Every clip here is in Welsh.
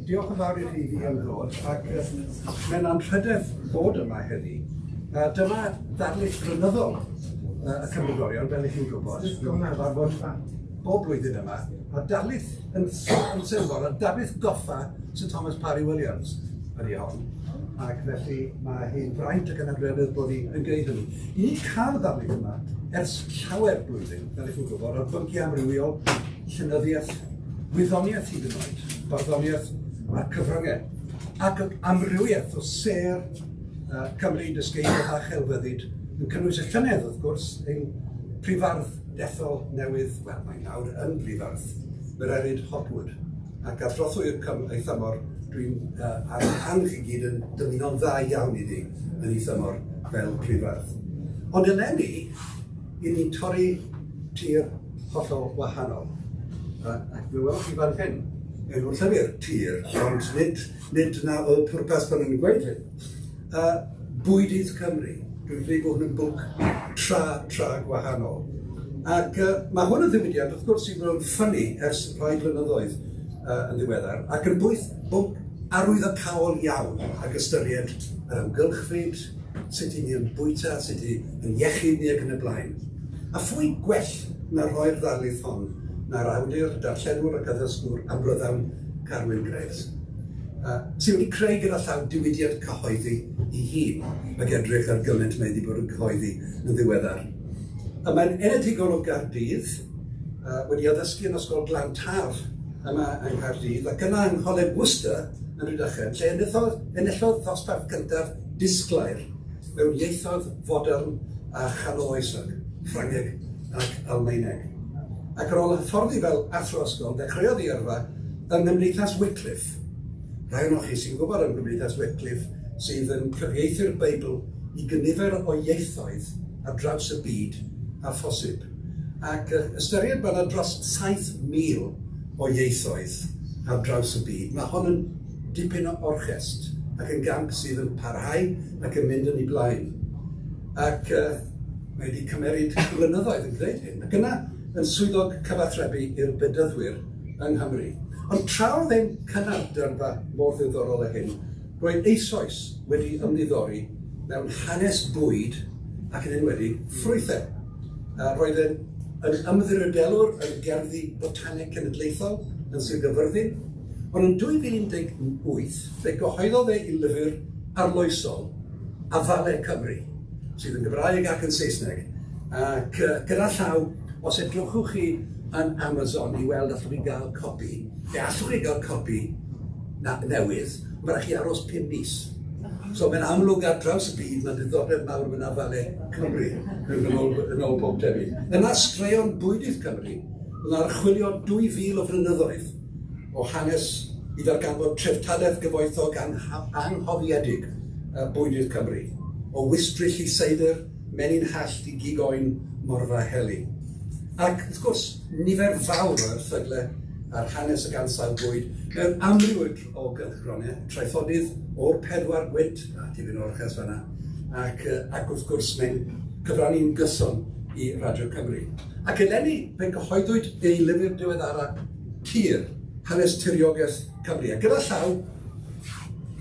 Diolch yn fawr i chi i am ddod, ac mae'n anrhydedd bod yma heddi. Dyma ddarlith flynyddol y Cymrodorion, fel ych chi'n gwybod. Dwi'n cyfarfod bob blwyddyn yma, a darlith yn, yn sylfaen, a darlith goffa Sir Thomas Parry Williams ydy hon. Ac felly mae hi'n fraint ac yn anrhydedd bod ni yn gwneud hynny. I ni cael y ddarlith yma ers llawer blwyddyn, fel ych chi'n gwybod, ar bynciau amrywiol, llenyddiaeth, gwyddoniaeth hyd yn oed, barddoniaeth a'r cyfryngau, ac amrywiaeth o sêr Cymru, dysgeidiaeth a chelfyddyd, yn cynnwys y llynedd, wrth gwrs, ein prifardd dethol newydd, wel, mae nawr yn brifardd, Mererid Hopwood. Ac ar drothwy'r ei thymor, dwi'n uh, ar rhan chi gyd yn dymuno'n dda iawn iddi yn ei thymor fel prifardd. Ond eleni, i ni'n torri tir hollol wahanol. Ac fe welwch chi fan hyn, enw'r llyfr, Tir, ond nid, nid na oedd pwrpas pan o'n i'n gweud hyn. Bwydydd Cymru, dwi'n credu bod hwn yn bwnc tra, tra gwahanol. Ac mae hwn yn ddiwydiant, wrth gwrs, sydd wedi bod yn ffynnu ers rhai blynyddoedd yn ddiweddar, ac yn bwyth bwnc arwyddocaol iawn ac ystyried yr amgylchfyd, sut i ni yn bwyta, sut i yn iechyd ni ac yn y blaen. A phwy gwell na rhoi'r ddarlith hon na'r awdur, darllenwr ac addysgwr amryddawn Carwyn Graves, sydd wedi creu gyda llaw diwydiant cyhoeddi ei hun, ac edrych ar gymaint mae wedi bod yn cyhoeddi yn ddiweddar. A mae'n enedigol o Gaerdydd, wedi addysgu yn Ysgol Glan Taf yma yng Nghaerdydd, ac yna yng Ngholeg Worcester yn Rhydychen, lle enillodd, enillodd ddosbarth gyntaf disglair mewn ieithoedd fodern a chanoloesog, Ffrangeg ac Almaeneg. Ac ar ôl hyfforddi fel athro ysgol, dechreuodd ei yrfa yng Nghymdeithas Wycliffe. Rhai ohonoch chi sy'n gwybod am Gymdeithas Wycliffe, sydd yn cyfieithu'r Beibl i gynifer o ieithoedd ar draws y byd â phosib. Ac ystyried bod yna dros 7,000 o ieithoedd ar draws y byd, mae hon yn dipyn o orchest ac yn gamp sydd yn parhau ac yn mynd yn ei blaen. Ac mae wedi cymeryd blynyddoedd yn gwneud hyn. Ac yna yn swyddog cyfathrebu i'r Bedyddwyr yng Nghymru. Ond tra oedd e'n cynnal dyrfa mor ddiddorol â hyn, roedd eisoes wedi ymddiddori mewn hanes bwyd ac yn enwedig ffrwythau. Roedd e'n yn ymddiriedelwr yn Gerddi Botaneg Cenedlaethol yn Sir Gaerfyrddin, ond yn 2018 fe gyhoeddodd e ei lyfr arloesol, Afalau Cymru, sydd yn Gymraeg ac yn Saesneg, ac gyda llaw, os edrychwch chi yn Amazon i weld allwch chi gael copi, fe allwch chi gael copi na, newydd, ond mae rhaid chi aros 5 mis. So mae'n amlwg ar draws y byd mae diddordeb mawr mewn afalau Cymru, yn ôl, yn ôl pob tebyg. Yna straeon bwydydd Cymru, yn archwilio 2,000 o flynyddoedd o hanes i ddarganfod treftadaeth gyfoethog anghofiedig bwydydd Cymru, o wistryll i seidr, menyn hallt i gig oen morfa heli. Ac, wrth gwrs, nifer fawr o erthygle ar hanes ac ansawdd bwyd mewn amryw o gylchgronau, traethodydd o'r pedwar gwynt, a tipyn o orchest fanna, ac, ac wrth gwrs mae'n cyfrannu'n gyson i Radio Cymru. Ac eleni fe gyhoeddwyd ei lyfr diweddara Tir, Hanes Tiriogaeth Cymru. A gyda llaw,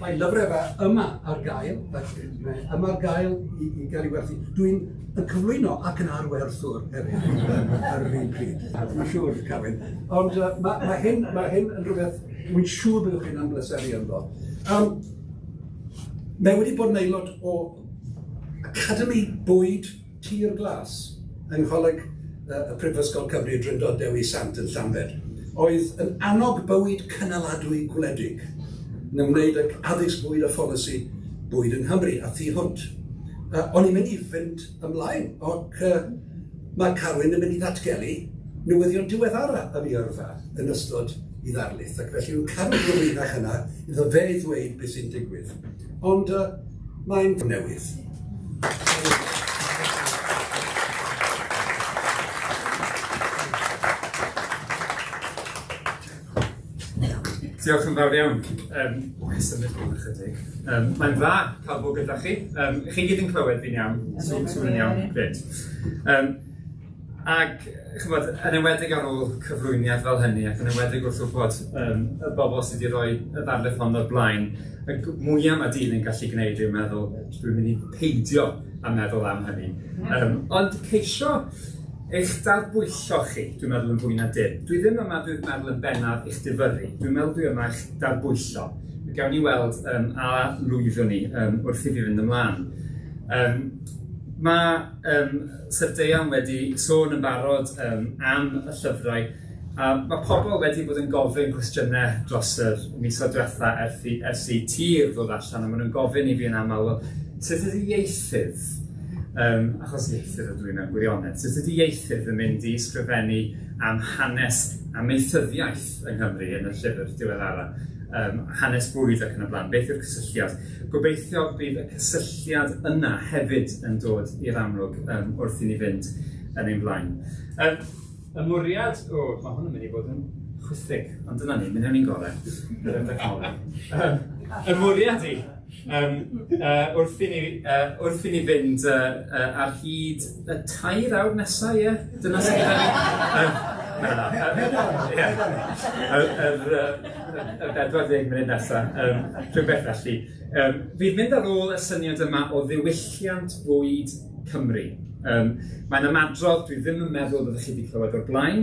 mae lyfrau fe yma ar gael, mae yma ar gael i, i gael ei werthu. Dwi'n yn cyflwyno ac yn arwerthwr hefyd ar yr un pryd. Dwi'n siŵr, Carwyn. Ond uh, mae, mae, hyn, mae hyn yn rhywbeth dwi'n siŵr byddwch chi'n ambleseru ynddo. Um, mae wedi bod yn aelod o Academi Bwyd Tir Glas yng Ngholeg y Prifysgol Cymru Drindod Dewi Sant yn Llambed, oedd yn annog bywyd cynaladwy gwledig yn ymwneud ag addysg bwyd a pholisi bwyd yng Nghymru a thu hwnt. O'n i'n mynd i fynd ymlaen, ac mae Carwyn yn mynd i ddatgelu newyddion diweddara am ei yrfa yn ystod i ddarlith, ac felly yw'n cadw'r gyfrinach yna iddo fe i ddweud beth sy'n digwydd. Ond mae'n newydd. Diolch yn fawr iawn. Um, o, symud hwn ychydig. Um, mae'n dda cael bod gyda chi. Um, chi gyd yn clywed fi'n iawn? Sŵn yn iawn? Gret. Um, Ac, ch'mod, yn enwedig ar ôl cyflwyniad fel hynny, ac yn enwedig wrth wybod y bobl sydd wedi rhoi y ddarlith hon o'r blaen, y mwyaf mae dyn yn gallu gwneud yw meddwl, dwi'n mynd i peidio a meddwl am hynny. Ond ceisio eich darbwyllo chi, dwi'n meddwl yn fwy na dim. Dwi ddim yma, dwi'n meddwl yn bennaf i'ch difyrru. Dwi'n meddwl dwi yma i'ch darbwyllo. Gawn ni weld a lwyddwn ni wrth i fi fynd ymlaen. Mae Syr Deian wedi sôn yn barod am y llyfrau, a mae pobl wedi bod yn gofyn cwestiynau dros yr misoedd diwetha ers i Tir ddod allan, a maen nhw'n gofyn i fi yn aml, wel, sut ydy ieithydd, achos ieithydd ydw i mewn gwirionedd, sut ydy ieithydd yn mynd i ysgrifennu am hanes amaethyddiaeth yng Nghymru yn y llyfr diweddara, hanes bwyd ac yn y blaen, beth yw'r cysylltiad? Gobeithio bydd y cysylltiad yna hefyd yn dod i'r amlwg wrth i ni fynd yn ein blaen. Y mwriad, o, mae hwn yn mynd i fod yn chwithig, ond dyna ni, mynd ni'n gorau. Gyda'r dechnoleg. Y mwriad i, wrth i ni fynd ar hyd y 3 awr nesaf, ie? Dyna sy'n gyda ni. Na. Y 40 munud nesaf, rhywbeth felly. Fydd mynd ar ôl y syniad yma o ddiwylliant bwyd Cymru. Mae'n ymadrodd dwi ddim yn meddwl byddwch chi wedi clywed o'r blaen,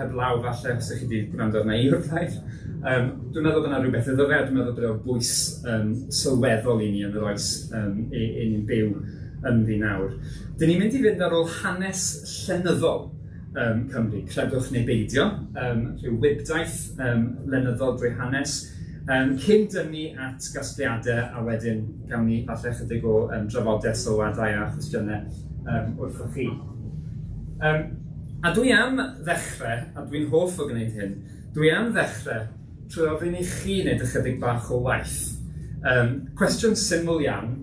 heblaw falle os ydych chi wedi gwrando arna i o'r blaen. Dwi'n meddwl bod yna rhywbeth iddo fe, a dwi'n meddwl bod o bwys sylweddol i ni yn yr oes i ni'n byw ynddi nawr. Dyn ni'n mynd i fynd ar ôl hanes llenyddol Cymru, credwch neu beidio, rhyw wibdaith lenyddol drwy hanes, cyn dynnu at gasgliadau, a wedyn gawn ni falle chydig o drafodaeth, sylwadau a chwestiynau wrthoch chi. A dwi am ddechrau, a dwi'n hoff o gwneud hyn, dwi am ddechrau trwy ofyn i chi wneud ychydig bach o waith. Cwestiwn syml iawn,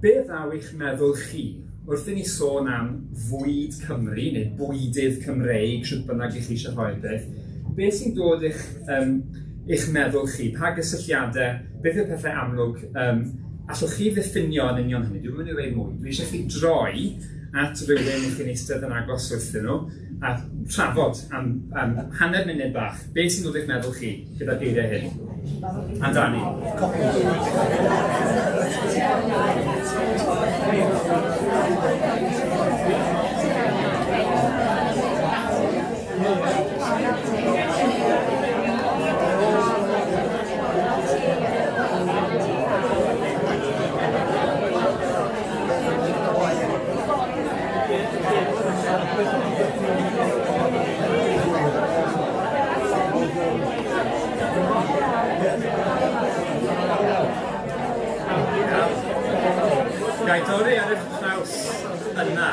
be ddaw i'ch meddwl chi wrth i ni sôn am fwyd Cymru, neu bwydydd Cymreig, sut bynnag i chi eisiau rhoi'r beth, beth sy'n dod i'ch meddwl chi? Pa gysylltiadau, beth yw'r pethau amlwg allwch chi ddiffinio yn union hynny? Dwi'n mynd i ddweud mwy. Dwi eisiau chi droi at rywun i chi'n eistedd yn agos wrthyn nhw a trafod am hanner munud bach. Beth sy'n dod i'ch meddwl chi gyda'r geiriau hyn? Amdani. Gai dorri ar eich traws yna.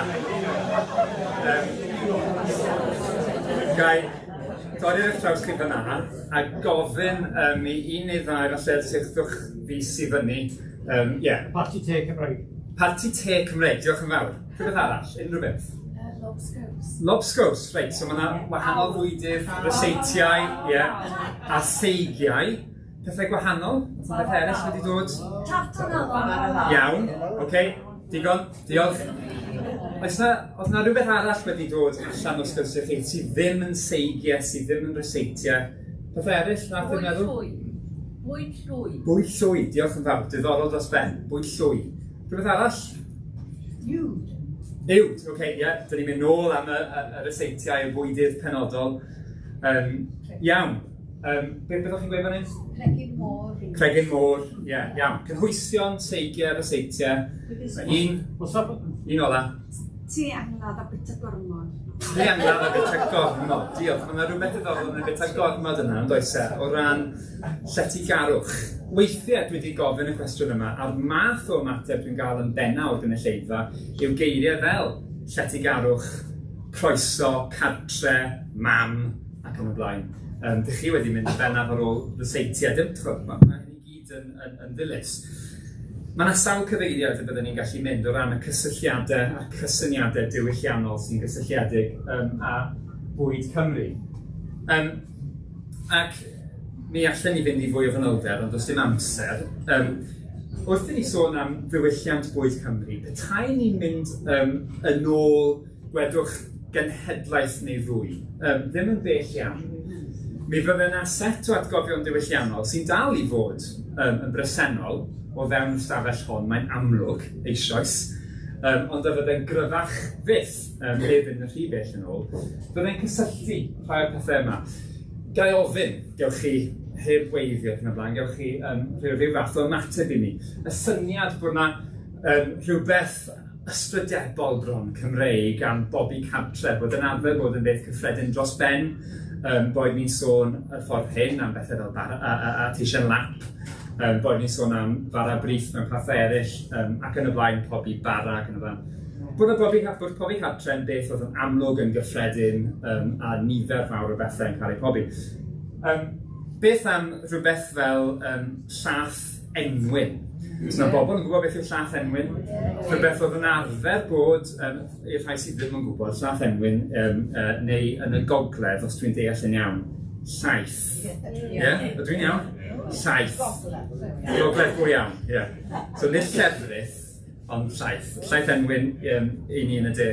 Gai dorri ar eich traws chi fyna a gofyn i un neu ddau falle cysylltwch fi sy fyny. Parti te Cymreig. Parti te Cymreig, diolch yn fawr. Rhywbeth arall, unrhyw beth? Lobscows. Lobscows, reit, so mae yna wahanol fwydydd, ryseitiau, a seigiau. Pethau gwahanol, pethau eraill wedi dod. Tart o hafan. Iawn, oce, digon, diolch. Oes na, oedd na rhywbeth arall wedi dod allan o'r sgyrsiau chi sydd ddim yn seigiau, sydd ddim yn ryseitiau? Pethau eraill nath i'n meddwl? Bwyd llwy. Bwyd llwy, diolch yn fawr, diddorol dros ben. Bwyd llwy. Rhywbeth arall? Uwd. Uwd, oce, ie, dyn ni'n mynd nôl am y ryseitiau, y bwydydd penodol. Iawn. Beth byddwch chi'n gweud fan hyn? Cregyn môr. Cregyn môr, ie, iawn. Cynhwysion, seigiau, ryseitiau. Un ola. Te angladd a bwyta gormod. Te angladd a bwyta gormod, diolch. Mae yna rhywbeth diddorol yn y bwyta gormod yna, yn does e, o ran lletygarwch. Weithiau dwi wedi gofyn y cwestiwn yma, a'r math o ymateb dwi'n gael yn benna o'r gynulleidfa yw geiriau fel lletygarwch, croeso, cartre, mam, ac yn y blaen. Dych chi wedi mynd yn bennaf ar ôl ryseitiau, dim, mae hyn i gyd yn ddilys. Mae yna sawl cyfeiriad y byddwn ni'n gallu mynd o ran y cysylltiadau a'r cysyniadau diwylliannol sy'n gysylltiedig â bwyd Cymru. Ac mi allan ni fynd i fwy o fanylder, ond does dim amser. Wrth i ni sôn am ddiwylliant bwyd Cymru, petai ni'n mynd yn ôl, gwedwch, genhedlaeth neu ddwy, ddim yn bell iawn, mi fydde yna set o atgofion diwylliannol sy'n dal i fod yn bresennol o fewn y stafell hon, mae'n amlwg eisoes, ond a fydde'n gryfach fyth, heb fynd yn rhy bell yn ôl, fydde'n cysylltu rhai o'r pethau yma. Ga i ofyn, gewch chi heb weiddi ac yn y blaen, gewch chi rhyw fath o ymateb i mi. Y syniad bod yna rhywbeth ystrydebol bron Cymreig am bobi cartre, bod yn arfer bod yn beth cyffredin dros ben, boed ni'n sôn y ffordd hyn am bethau fel bara, a teisen lap, boed ni'n sôn am fara brith mewn pethau eraill, ac yn y blaen, pobi bara ac yn y blaen. Bod y pobi cartre yn beth oedd yn amlwg yn gyffredin a nifer fawr o bethau yn cael eu pobi. Beth am rhywbeth fel llath enwyn? Os yna bobl yn gwybod beth yw llath enwyn, rhywbeth oedd yn arfer bod, i'r rhai sydd ddim yn gwybod, llath enwyn, neu yn y gogledd, os dwi'n deall yn iawn, llaeth. Ie? Ydw i'n iawn? Llaeth. Gogledd go iawn, ie. So nid llefrith, ond llaeth. Llaeth enwyn i ni yn y de.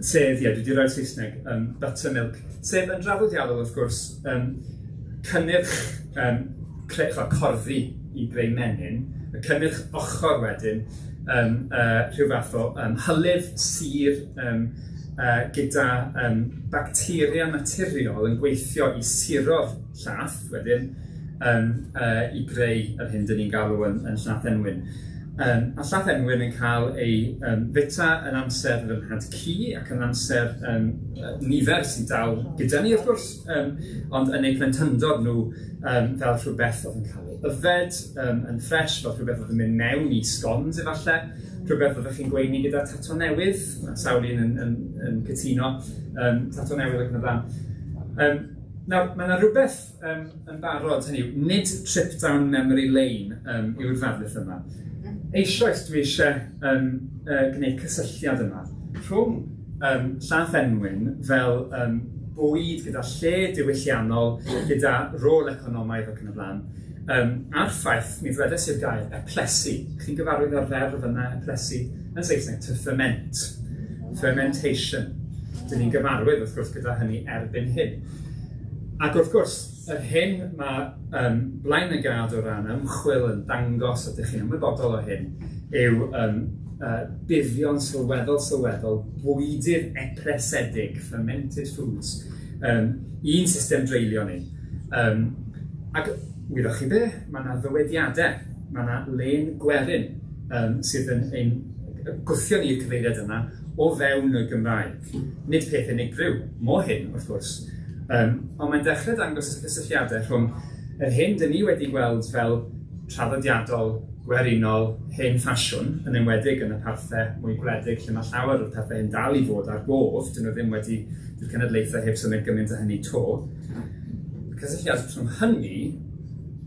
Sef, ie, dwi wedi rhoi'r Saesneg, buttermilk. Sef yn draddodiadol, wrth gwrs, cynnyrch corddi i greu menyn, y cynnyrch ochr wedyn, rhyw fath o hylif sur gyda bacteria naturiol yn gweithio i suro'r llath wedyn i greu yr hyn dyn ni'n galw yn llath enwyn. A llath enwyn yn cael ei fita yn amser fy nhad cu ac yn amser nifer sy'n dal gyda ni wrth gwrs, ond yn eu plentyndod nhw fel rhywbeth oedd yn cael ei yfed yn ffres, fel rhywbeth oedd yn mynd mewn i scones efallai, rhywbeth oeddech chi'n gweini gyda tato newydd, mae sawl un yn cytuno, tato newydd ac yn y blaen. Nawr, mae yna rhywbeth yn barod, hynny yw, nid trip down memory lane yw'r ddarlith yma. Eisoes dwi eisiau gwneud cysylltiad yma rhwng llath enwyn fel bwyd gyda lle diwylliannol, gyda rôl economaidd ac yn y blaen, a'r ffaith, mi ddwedes i'r gair, eplesu. Chi'n gyfarwydd â'r ferf yna, eplesu, yn Saesneg, to ferment, fermentation. Dyn ni'n gyfarwydd, wrth gwrs, gyda hynny erbyn hyn. Ac wrth gwrs, yr hyn mae blaen y gad o ran ymchwil yn dangos, ydych chi'n ymwybodol o hyn, yw buddion sylweddol bwydydd eplesedig, fermented foods, un system dreulio ni. Ac wyddoch chi be, mae yna ddywediadau, mae yna len gwerin sydd yn ein gwthio ni i'r cyfeiriad yna o fewn y Gymraeg. Nid peth unigryw, mo hyn, wrth gwrs. Ond mae'n dechrau dangos y cysylltiadau rhwng yr hyn dyn ni wedi gweld fel traddodiadol, gwerinol, hen ffasiwn, yn enwedig yn y parthau mwy gwledig lle mae llawer o'r pethau hyn dal i fod ar gof, dyn nhw ddim wedi, dy'r cenedlaethau heb symud gymaint o hynny to. Y cysylltiad rhwng hynny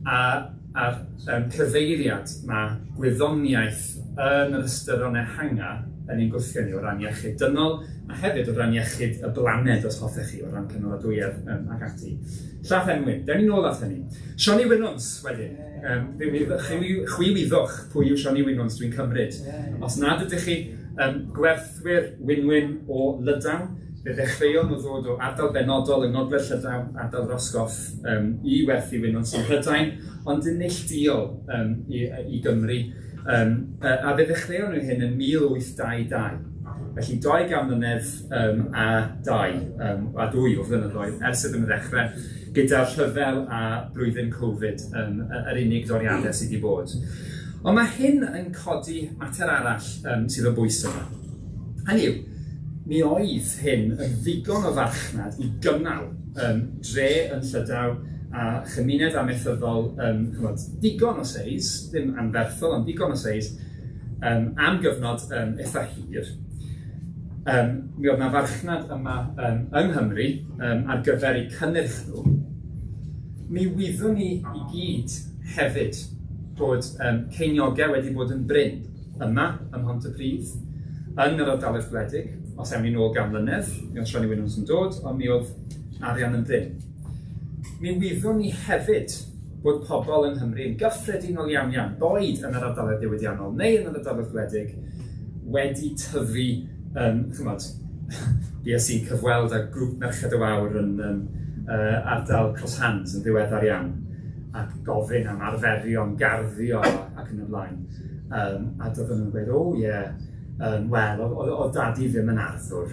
a'r cyfeiriad mae gwyddoniaeth yn yr ystyron ehanga yn ein gwthio ni o ran iechyd dynol a hefyd o ran iechyd y blaned, os hoffech chi, o ran cynaladwyedd ac ati. Llath enwyn, dewn ni nôl at hynny. Sioni Winwns wedyn. Chwi wyddoch pwy yw Sioni Winwns dwi'n cymryd. Os nad ydych chi gwerthwyr winwyn o Lydaw, fe ddechreuon nhw ddod o ardal benodol yng Ngogledd Llydaw, ardal Roscoff, i werthu winwns ym Mhrydain, ond yn neilltuol i Gymru. A fe ddechreuon nhw hyn yn 1822. Felly 200 mlynedd a 2 a 2 o flynyddoedd ers iddyn nhw ddechrau, gyda'r rhyfel a blwyddyn Covid, yr unig doriadau sydd wedi bod. Ond mae hyn yn codi mater arall sydd o bwys yma. Hynny yw, mi oedd hyn yn ddigon o farchnad i gynnal dre yn Llydaw a chymuned amaethyddol, chymod, digon o seis, ddim anferthol, ond digon o seis, am gyfnod eitha hir. Mi oedd 'na farchnad yma yng Nghymru ar gyfer eu cynnyrch nhw. Mi wyddwn ni i gyd hefyd bod ceiniogau wedi bod yn brin yma ym Mhontypridd, yn yr ardaloedd gwledig. Os ewn ni nôl 100 mlynedd, mi oedd Sioni Winwns yn dod, ond mi oedd arian yn brin. Mi wyddwn ni hefyd bod pobl yng Nghymru yn gyffredinol iawn iawn, boed yn yr ardaloedd diwydiannol neu yn yr ardaloedd gwledig, wedi tyfu, chymod, Bues i'n cyfweld â grŵp Merched y Wawr yn ardal Cross Hands yn ddiweddar iawn, ac gofyn am arferion garddio ac yn y blaen. A doedden nhw'n gweud, o ie, wel, oedd dadi ddim yn arddwr.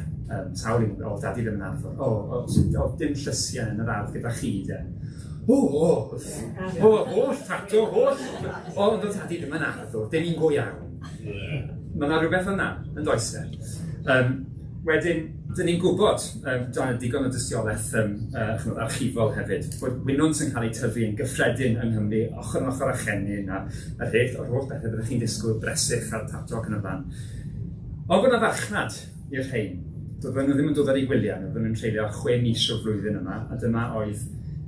Sawl un, oedd dadi ddim yn arddwr. O, oedd dim llysiau yn yr ardd gyda chi, de. O, holl tato, holl. O, ond oedd dadi ddim yn arddwr, dim un go iawn. Mae yna rhywbeth yna, yn does e? Wedyn, dyn ni'n gwybod, dan digon o dystiolaeth archifol hefyd, bod winwns yn cael eu tyfu yn gyffredin yng Nghymru, ochr yn ochr â chennin a yr holl bethau byddwch chi'n disgwyl, bresych a'r tato ac yn y blaen. Ond bod yna farchnad i'r rhain. Doedden nhw ddim yn dod ar eu gwyliau, oedden nhw'n treulio 6 mis o'r flwyddyn yma, a dyma oedd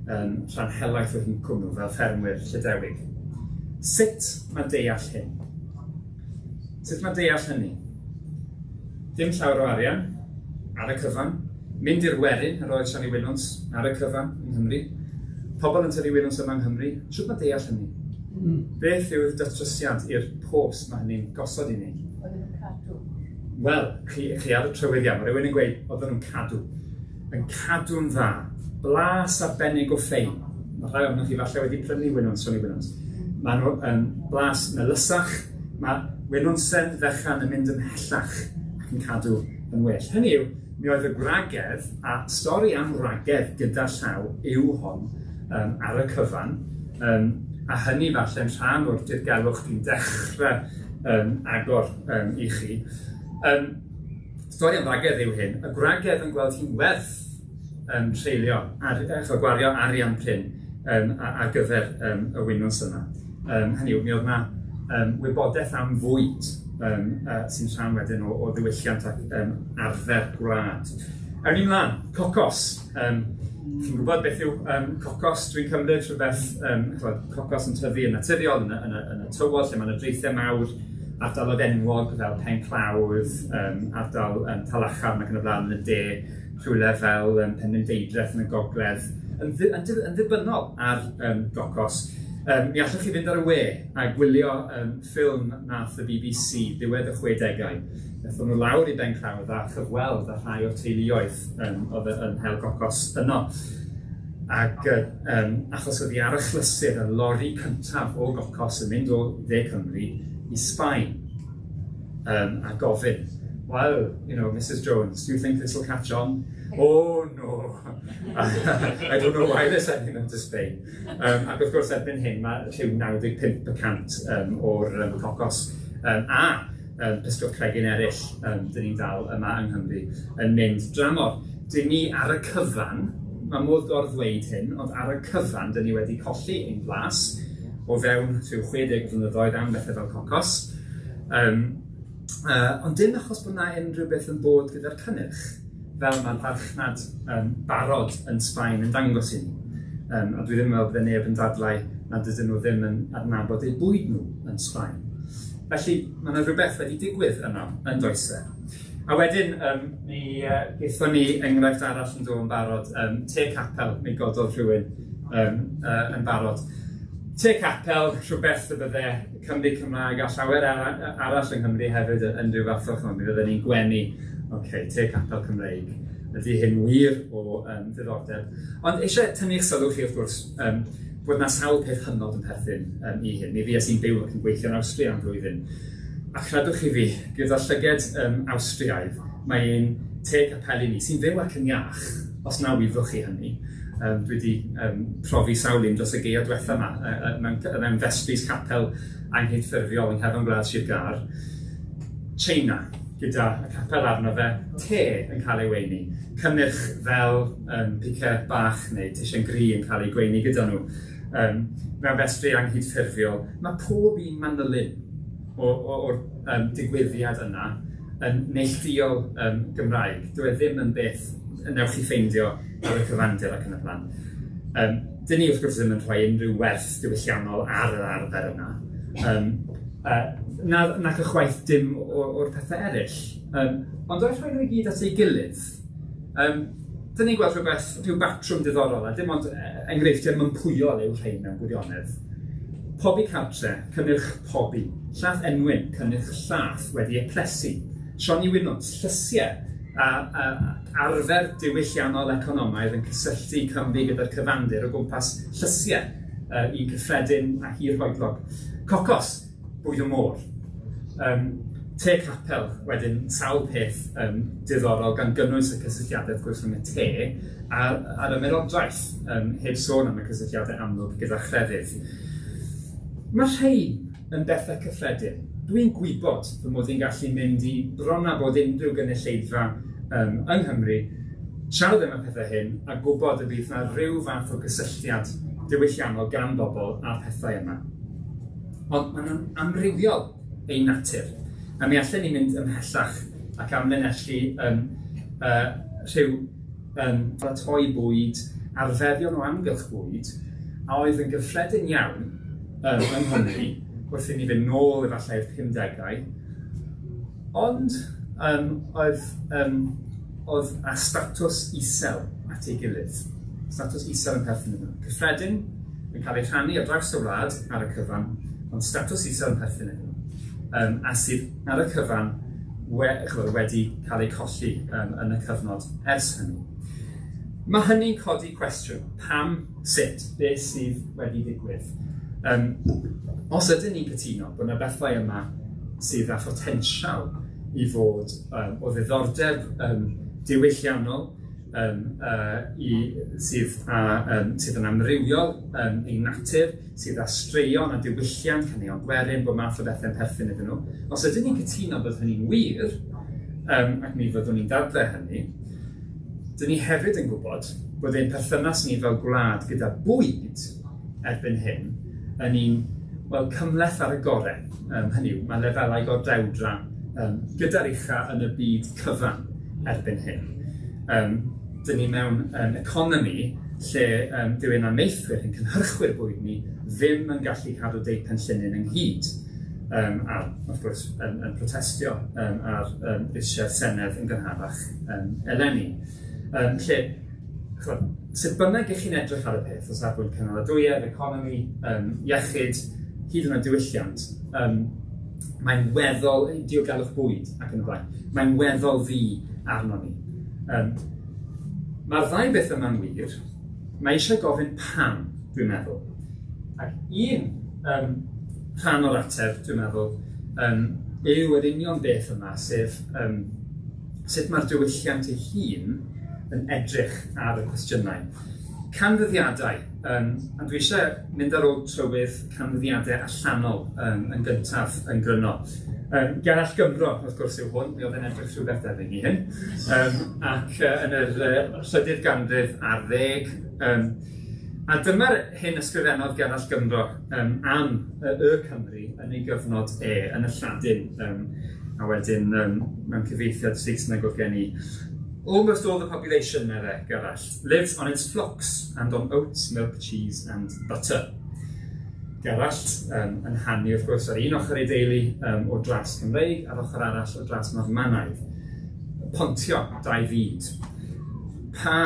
rhan helaeth o hincwm nhw fel ffermwyr Llydewig. Sut mae deall hyn? Sut mae deall hynny? Dim llawer o arian, ar y cyfan. Mynd i'r werin, yr oedd Siani Winwns, ar y cyfan yng Nghymru. Pobl yn tyfu winwns yma yng Nghymru. Sut mae deall hynny? Beth yw'r datrysiad i'r pos mae hynny'n gosod i ni? Oedden nhw'n cadw. Wel, chi ar y trywydd iawn. Mae rhywun yn gweud oedden nhw'n cadw. Yn cadw'n dda. Blas arbennig o ffein. Mae rhai ohonoch chi falle wedi prynu winwns, Siani Winwns. Mae nhw yn blas melysach. Mae winwnsen fechan yn mynd ymhellach ac yn cadw yn well. Hynny yw, mi oedd y gwragedd, a stori am wragedd gyda llaw yw hon ar y cyfan, a hynny falle'n rhan o'r dirgelwch dwi'n dechrau agor i chi. Stori am wragedd yw hyn, y gwragedd yn gweld hi'n werth treulio, gwario arian prin ar gyfer y winwns yma. Hynny yw, mi oedd yna wybodaeth am fwyd sy'n rhan wedyn o ddiwylliant ac arfer gwlad. Awn ni mlaen, cocos. Chi'n gwybod beth yw cocos? Dwi'n cymryd rhywbeth, cocos yn tyfu yn naturiol yn y tywod lle mae yna draethau mawr, ardaloedd enwog fel Penclawdd, ardal Talacharn ac yn y blaen yn y de, rhywle fel Penrhyndeudraeth yn y gogledd, yn ddibynnol ar gocos. Mi allwch chi fynd ar y we a gwylio ffilm nath y BBC ddiwedd y 60au. Nethon nhw lawr i Benclawdd a chyfweld â rhai o'r teuluoedd oedd yn hel gocos yno. Ac achos oedd hi ar y chlysur y lori cyntaf o gocos yn mynd o dde Cymru i Sbaen a gofyn, well, you know, Mrs Jones, do you think this will catch on? Oh, no. I don't know why they're sending them to Spain. Ac wrth gwrs, erbyn hyn, mae rhyw 95% o'r cocos a pysgod cregyn eraill dyn ni'n dal yma yng Nghymru yn mynd dramor. Dyn ni ar y cyfan, mae modd gorddweud hyn, ond ar y cyfan, dyn ni wedi colli ein blas o fewn rhyw 60 flynyddoedd am bethau fel cocos. Ond dim achos bod na unrhyw beth yn bod gyda'r cynnyrch, fel mae'r farchnad barod yn Sbaen yn dangos i ni. A dwi ddim yn meddwl bydde neb yn dadlau nad ydyn nhw ddim yn adnabod eu bwyd nhw yn Sbaen. Felly, mae yna rhywbeth wedi digwydd yno yn does e. A wedyn, mi gaethon ni enghraifft arall yn dod yn barod, te capel, mi gododd rhywun yn barod. Te capel, rhywbeth y bydde Cymru Cymraeg a llawer arall yng Nghymru hefyd yn rhyw fath o, mi fydden ni'n gwenu, okay, te capel Cymreig. Ydy hyn wir o ddiddordeb. Ond eisiau tynnu'ch sylw chi, wrth gwrs, bod na sawl peth hynod yn perthyn i hyn. Mi fues i'n byw ac yn gweithio yn Awstria am flwyddyn. A chredwch chi fi, gyda llyged Awstriaidd, mae ein te capeli ni, sy'n fyw ac yn iach, os na wyddwch chi hynny. Dwi wedi profi sawl un dros y gaeaf diwetha yma, mewn vestries capel anghydffurfiol yng nghefn gwlad Sir Gâr. China, gyda y capel arno fe, te yn cael ei weini. Cynnyrch fel pice bach neu teisen gri yn cael ei gweini gyda nhw. Mewn festri anghydffurfiol, mae pob un manylyn o'r digwyddiad yna yn neilltuol Gymraeg. Dyw e ddim yn beth newch chi ffeindio ar y cyfandir ac yn y blaen. Dyn ni wrth gwrs ddim yn rhoi unrhyw werth diwylliannol ar yr arfer yna. Nac ychwaith dim o'r pethau eraill. Ond o'i rhoi nhw i gyd at ei gilydd, dyn ni'n gweld rhywbeth, rhyw batrwm diddorol, a dim ond enghreifftiau mympwyol yw rhain mewn gwirionedd. Pobi cartre, cynnyrch pobi. Llath enwyn, cynnyrch llath wedi eu plesu. Sioni Winwns, llysiau. A arfer diwylliannol economaidd yn cysylltu Cymru gyda'r cyfandir o gwmpas llysiau, un cyffredin a hirhoedlog. Cocos, bwyd y môr. Te capel, wedyn sawl peth diddorol gan gynnwys y cysylltiadau wrth gwrs rhwng y te a'r ymerodraeth, heb sôn am y cysylltiadau amlwg gyda chrefydd. Mae rhain yn bethau cyffredin. Dwi'n gwybod fy mod i'n gallu mynd i bron â bod unrhyw gynulleidfa yng Nghymru, siarad am y pethau hyn a gwybod y bydd yna rhyw fath o gysylltiad diwylliannol gan bobl â'r pethau yma. Ond maen nhw'n amrywiol eu natur. A mi allen ni mynd ymhellach ac amlinellu rhyw paratoi bwyd, arferion o amgylch bwyd, a oedd yn gyffredin iawn yng Nghymru, wrth i ni fynd nôl efallai i'r 50au, ond oedd â statws isel at ei gilydd. Statws isel yn perthyn iddyn nhw. Cyffredin, yn cael ei rhannu ar draws y wlad ar y cyfan, ond statws isel yn perthyn iddyn nhw. A sydd ar y cyfan wedi cael ei colli yn y cyfnod ers hynny. Mae hynny'n codi cwestiwn, pam, sut, beth sydd wedi digwydd? Os ydyn ni'n cytuno bod yna bethau yma sydd â photensial i fod o ddiddordeb diwylliannol, sydd yn amrywiol ei natur, sydd â straeon a diwylliant, caneuon gwerin, bod math o bethau'n perthyn iddyn nhw. Os ydyn ni'n cytuno bod hynny'n wir, ac mi fyddwn ni'n dadlau hynny, dyn ni hefyd yn gwybod bod ein perthynas ni fel gwlad gyda bwyd erbyn hyn yn un, wel, cymhleth ar y gorau. Hynny yw, mae lefelau gordewdra gyda'r ucha yn y byd cyfan erbyn hyn. Dyn ni mewn economi lle dyw ein amaethwyr, ein cynhyrchwyr bwyd ni, ddim yn gallu cadw deu penllinyn ynghyd. A wrth gwrs yn protestio ar risiau'r Senedd yn gynharach eleni. Lle, ch'mod, sut bynnag ych chi'n edrych ar y peth, o safbwynt cynaladwyedd, economi, iechyd, hyd yn oed diwylliant, mae'n weddol, diogelwch bwyd ac yn y blaen, mae'n weddol ddu arno ni. Mae'r ddau beth yma'n wir, mae eisiau gofyn pam, dwi'n meddwl. Ac un rhan o'r ateb, dwi'n meddwl, yw yr union beth yma, sef sut mae'r diwylliant ei hun yn edrych ar y cwestiynau. Canfyddiadau, a dwi eisiau mynd ar ôl trywydd canfyddiadau allanol yn gyntaf yn gryno. Gerallt Gymro, wrth gwrs, yw hwn, mi oedd yn edrych rhywbeth debyg i hyn, ac yn yr trydydd ganrif ar ddeg, a dyma'r hyn ysgrifennodd Gerallt Gymro am y Cymru yn ei gyfnod e, yn y Lladin, a wedyn mewn cyfieithiad Saesneg oedd gen i. Almost all the population, medde Gerallt, lives on its flocks and on oats, milk, cheese and butter. Gerallt yn hanu, wrth gwrs, ar un ochr ei deulu o dras Cymreig, a'r ochr arall o dras Normanaidd. Pontio dau fyd. Pa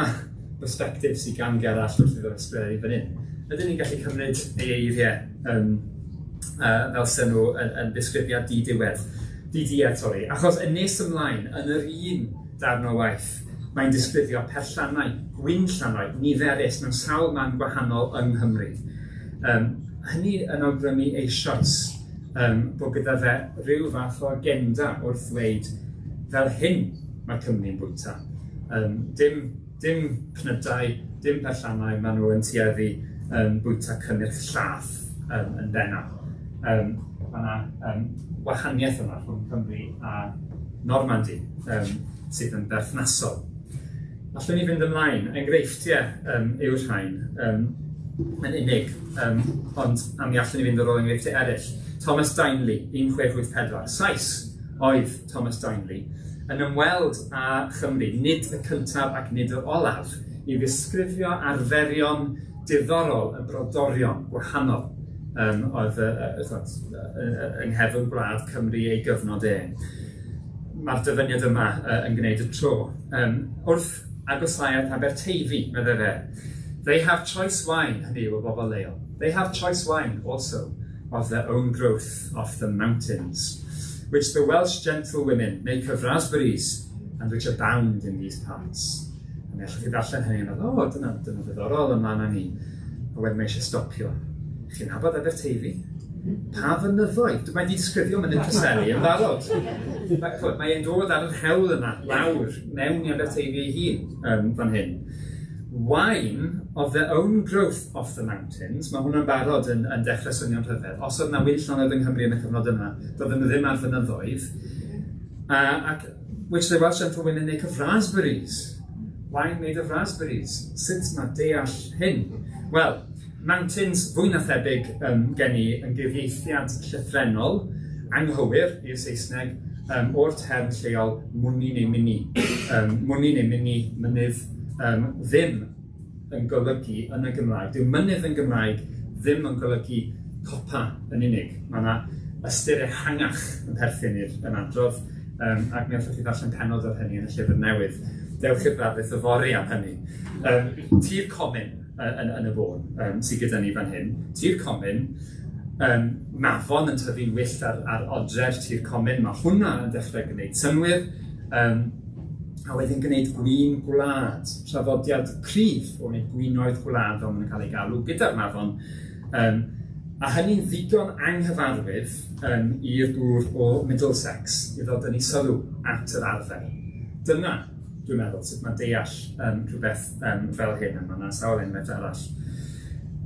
perspectif sydd gan Gerallt wrth iddo ysgrifennu fan hyn? Ydyn ni'n gallu cymryd ei eiriau fel sy'n nhw yn ddisgrifiad di-diwedd? Di-diedd, sori. Achos yn nes ymlaen, yn yr un darn o waith, mae'n disgrifio perllannau, gwinllannoedd, niferus mewn sawl man gwahanol yng Nghymru. Hynny yn awgrymu eisoes bod gyda fe rhyw fath o agenda wrth ddweud fel hyn mae Cymru'n bwyta. Dim cnydau, dim perllannau, maen nhw yn tueddu bwyta cynnyrch llath yn bennaf. Mae yna wahaniaeth yma rhwng Cymru a Normandy sydd yn berthnasol. Allwn ni fynd ymlaen, enghreifftiau yw'r rhain yn unig, ond a mi allwn ni fynd ar ôl enghreifftiau eraill. Thomas Dineley, 1684, Sais oedd Thomas Dineley, yn ymweld â Chymru, nid y cyntaf ac nid yr olaf, i ddisgrifio arferion diddorol y brodorion gwahanol oedd yng nghefn gwlad Cymru ei gyfnod e. Mae'r dyfyniad yma yn gwneud y tro. Wrth agosáu at Aberteifi, medde fe, they have choice wine, hynny yw y bobl leol. They have choice wine also of their own growth off the mountains, which the Welsh gentlewomen make of raspberries, and which abound in these parts. A mi allwch chi ddarllen hynny a meddwl, o, dyna, dyna ddiddorol, yma na ni. A wedyn mae eisiau stopio. Chi'n nabod Aberteifi? Pa fynyddoedd? Mae wedi disgrifio mynydd Preseli yn barod. Mae, mae e'n dod ar yr hewl yna, lawr, mewn i Aberteifi ei hun, fan hyn. Wine of their own growth off the mountains, mae hwnna'n barod yn, yn dechrau swnio'n rhyfedd. Os oedd yna winllannoedd yng Nghymru yn y cyfnod yna, doedden nhw ddim ar fynyddoedd. Ac which the Welsh gentlewomen make of raspberries. Wine made of raspberries. Sut mae deall hyn? Wel, mountains fwy na thebyg gen i yn gyfieithiad llythrennol, anghywir i'r Saesneg, o'r term lleol mwni neu mini. Mwni neu mini, mynydd, ddim yn golygu yn y Gymraeg. Dyw mynydd yn Gymraeg ddim yn golygu copa yn unig. Mae yna ystyr ehangach yn perthyn i'r ymadrodd, ac mi allwch chi ddarllen pennod ar hynny yn y llyfr newydd. Dewch i'r ddarlith yfory am hynny. Tir comin yn, yn y bôn sydd gyda ni fan hyn. Tir comin, mafon yn tyfu'n wyllt ar, ar odre'r tir comin. Mae hwnna yn dechrau gwneud synnwyr. A wedyn gwneud gwin gwlad, traddodiad cryf o wneud gwinoedd gwlad fel maen nhw'n cael ei galw gyda'r mafon. A hynny'n ddigon anghyfarwydd i'r gŵr o Middlesex i ddod yn ei sylw at yr arfer. Dyna, dwi'n meddwl, sut mae deall rhywbeth fel hyn, a mae yna sawl enghraifft arall.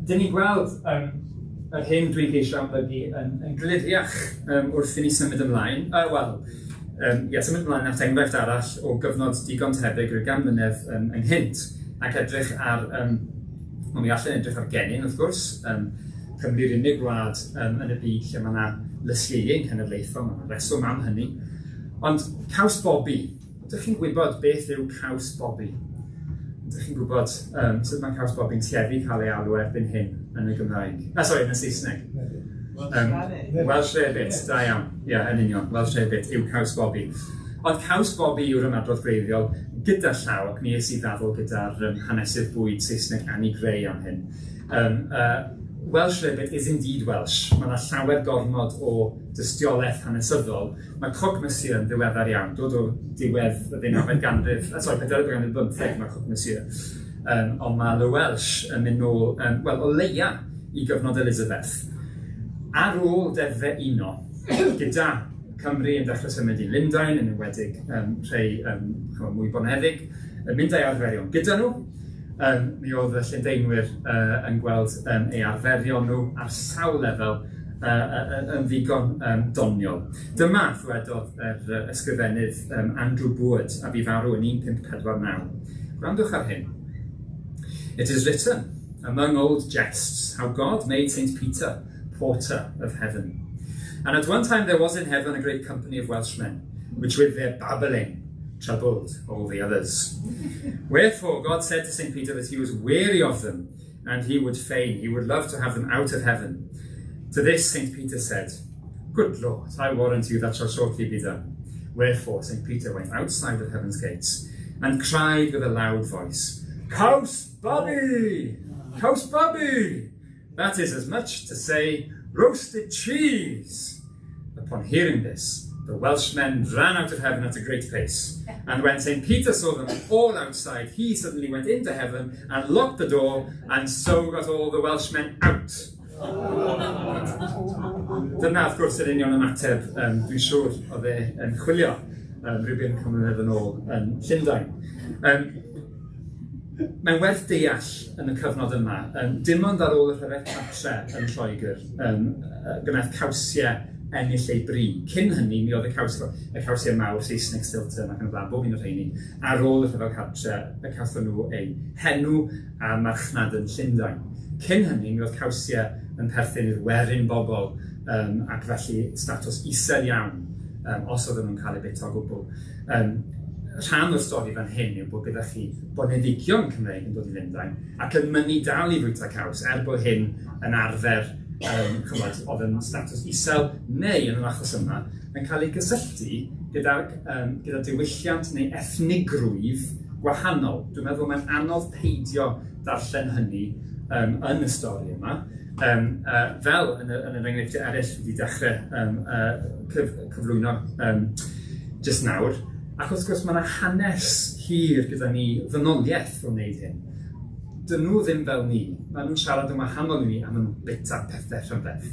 Dyn ni'n gweld yr hyn dwi'n ceisio amlygu yn, yn gliriach wrth i ni symud ymlaen. Wel, ia, symud ymlaen at enghraifft arall o gyfnod digon tebyg rhyw 100 mlynedd ynghynt, ac edrych ar, wel, mi allan edrych ar gennin, wrth gwrs, Cymru'r unig wlad yn y byd lle mae yna lysieuyn cenedlaethol, mae yna reswm am hynny. Ond caws bobi, ydych chi'n gwybod beth yw caws bobi? Ydych chi'n gwybod sut mae caws bobi'n tueddu cael ei alw erbyn hyn yn y Gymraeg? Ah, sorry, yn y Saesneg. Welsh rarebit, da iawn. Ie, yeah, yn union. Welsh rarebit yw caws bobi. Ond caws bobi yw'r ymadrodd gwreiddiol gyda llaw, ac mi es i ddadl gyda'r hanesydd bwyd Saesneg Annie Gray am hyn. Welsh rarebit is indeed Welsh. Mae yna llawer gormod o dystiolaeth hanesyddol. Mae Croque Monsieur yn ddiweddar iawn, dod o diwedd y ddeunawfed ganrif, sorry, pedwerydd ganrif bymtheg mae Croque Monsieur. Ond mae Le Welsh yn mynd nôl, wel, o leia i gyfnod Elizabeth. Ar ôl deddfau uno, gyda Cymru yn dechrau symud i Lundain, yn enwedig rhai chymod, mwy bonheddig, yn mynd â'i arferion gyda nhw. Mi oedd y Llundeinwyr yn gweld ei arferion nhw ar sawl lefel yn ddigon doniol. Dyma ddwedodd yr ysgrifennydd Andrew Boord, a bu farw yn 1549. Gwrandwch ar hyn. It is written among old jests how God made St. Peter porter of heaven. And at one time there was in heaven a great company of Welshmen, which with their babbling troubled all the others. Wherefore God said to St. Peter that he was weary of them, and he would fain, he would love to have them out of heaven. To this St. Peter said, Good Lord, I warrant you that shall shortly be done. Wherefore St. Peter went outside of heaven's gates and cried with a loud voice, Caws Bobby! Caws Bobby! That is as much to say, roasted cheese. Upon hearing this, the Welshmen ran out of heaven at a great pace. And when St. Peter saw them all outside, he suddenly went into heaven and locked the door, and so got all the Welshmen out. Dyna, wrth gwrs, yr union ymateb dwi'n siŵr oedd e yn chwilio rhyw 500 mlynedd yn ôl yn Llundain. Mae'n werth deall yn y cyfnod yma, dim ond ar ôl y rhyfel cartre yn Lloegr, gwnaeth cawsiau ennill ei bri. Cyn hynny, mi oedd y, caws, y cawsiau mawr, Saesneg, Stilton ac yn y blaen, bob un o'r rheini, ar ôl y rhyfel cartre, y cawson nhw eu henw a marchnad yn Llundain. Cyn hynny, mi oedd cawsiau yn perthyn i'r werin bobl ac felly statws isel iawn os oedden nhw'n cael eu bwyta o gwbl. Rhan o'r stori fan hyn yw bod gyda chi boneddigion Cymreig yn dod i Lundain ac yn mynnu dal i fwyta caws, er bod hyn yn arfer chymod, oedd yn statws isel, neu yn yr achos yma, yn cael ei gysylltu gyda, gyda diwylliant neu ethnigrwydd gwahanol. Dwi'n meddwl mae'n anodd peidio darllen hynny yn y stori yma. Fel yn, y, yn yr enghreifftiau eraill wedi dechrau cyflwyno just nawr. Ac wrth gwrs mae yna hanes hir gyda ni ddynoliaeth o wneud hyn. Dyn nhw ddim fel ni. Maen nhw'n siarad yn wahanol i ni a maen nhw'n bita pethau rhyfedd.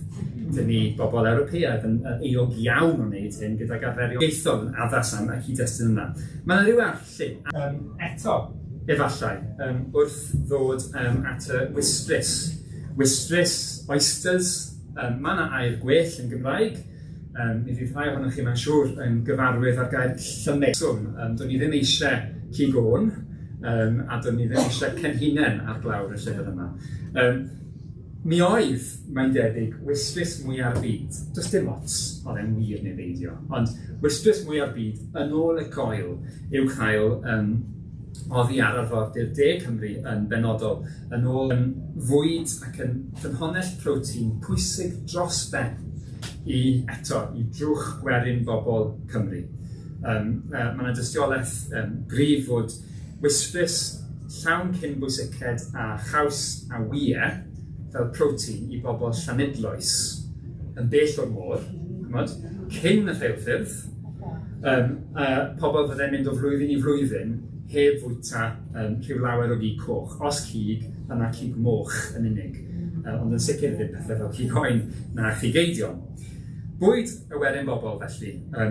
Dyn ni bobl Ewropeaidd yn euog iawn o wneud hyn gydag arferion ieithoedd yn addas am y cyd-destun yna. Mae yna ryw arlliw. Eto, efallai, wrth ddod at y wystrys. Wystrys, oysters, mae yna air gwell yn Gymraeg. Mi fydd rhai ohonoch chi, mae'n siŵr, yn gyfarwydd â'r gair llymig. Do'n i ddim eisiau cig oen, a do'n i ddim eisiau cenhinen ar glawr y llyfr yma. Mi oedd, mae'n debyg, wystrys mwya'r byd. Does dim ots oedd e'n wir neu beidio, ond wystrys mwya'r byd yn ôl y coel i'w cael oddi ar arfordir De Cymru yn benodol, yn ôl yn fwyd ac yn ffynhonnell protein pwysig dros ben i eto i drwch gwerin bobl Cymru. Mae yna dystiolaeth gryf fod wystrys llawn cyn bwysiced a chaws a wyau fel protein i bobl Llanidloes yn bell o'r môr, ch'mod, cyn y rheilffyrdd, pobl fyddai'n mynd o flwyddyn i flwyddyn heb fwyta rhyw lawer o gig coch. Os cig, yna cig moch yn unig, ond yn sicr ddim pethau fel cig oen na chig eidion. Bwyd y werin bobl felly, a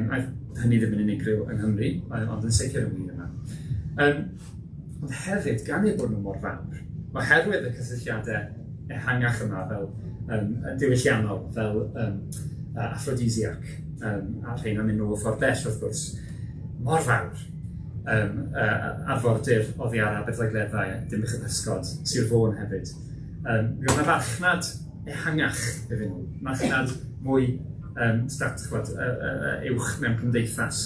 hynny ddim yn unigryw yng Nghymru, ond yn sicr yn wir yma. Ond hefyd, gan eu bod nhw mor fawr, oherwydd y cysylltiadau ehangach yma fel diwylliannol, fel aphrodisiac, a rheina'n mynd nôl ffordd bell wrth gwrs, mor fawr. Arfordir oddi ar Aberdaugleddau, Dinbych y Pysgod, Sir Fôn hefyd. Mi oedd yna farchnad ehangach iddyn nhw, marchnad mwy uwch mewn cymdeithas.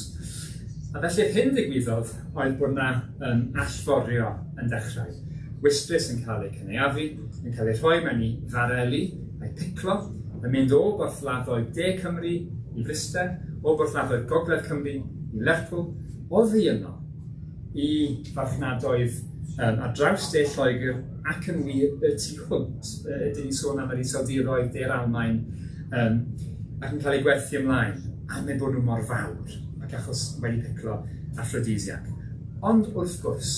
A felly'r hyn ddigwyddodd oedd bod yna allforio yn dechrau. Wystrys yn cael eu cynaeafu, yn cael eu rhoi mewn i fareli a'i piclo, yn mynd o borthladdoedd De Cymru i Fryste, o borthladdoedd Gogledd Cymru i Lerpwl, oddi yno i farchnadoedd ar draws De Lloegr ac yn wir y tu hwnt. Dyn ni'n sôn am yr Iseldiroedd, De'r Almaen, ac yn cael eu gwerthu ymlaen am eu bod nhw mor fawr ac achos wedi piclo aphrodisiac. Ond wrth gwrs,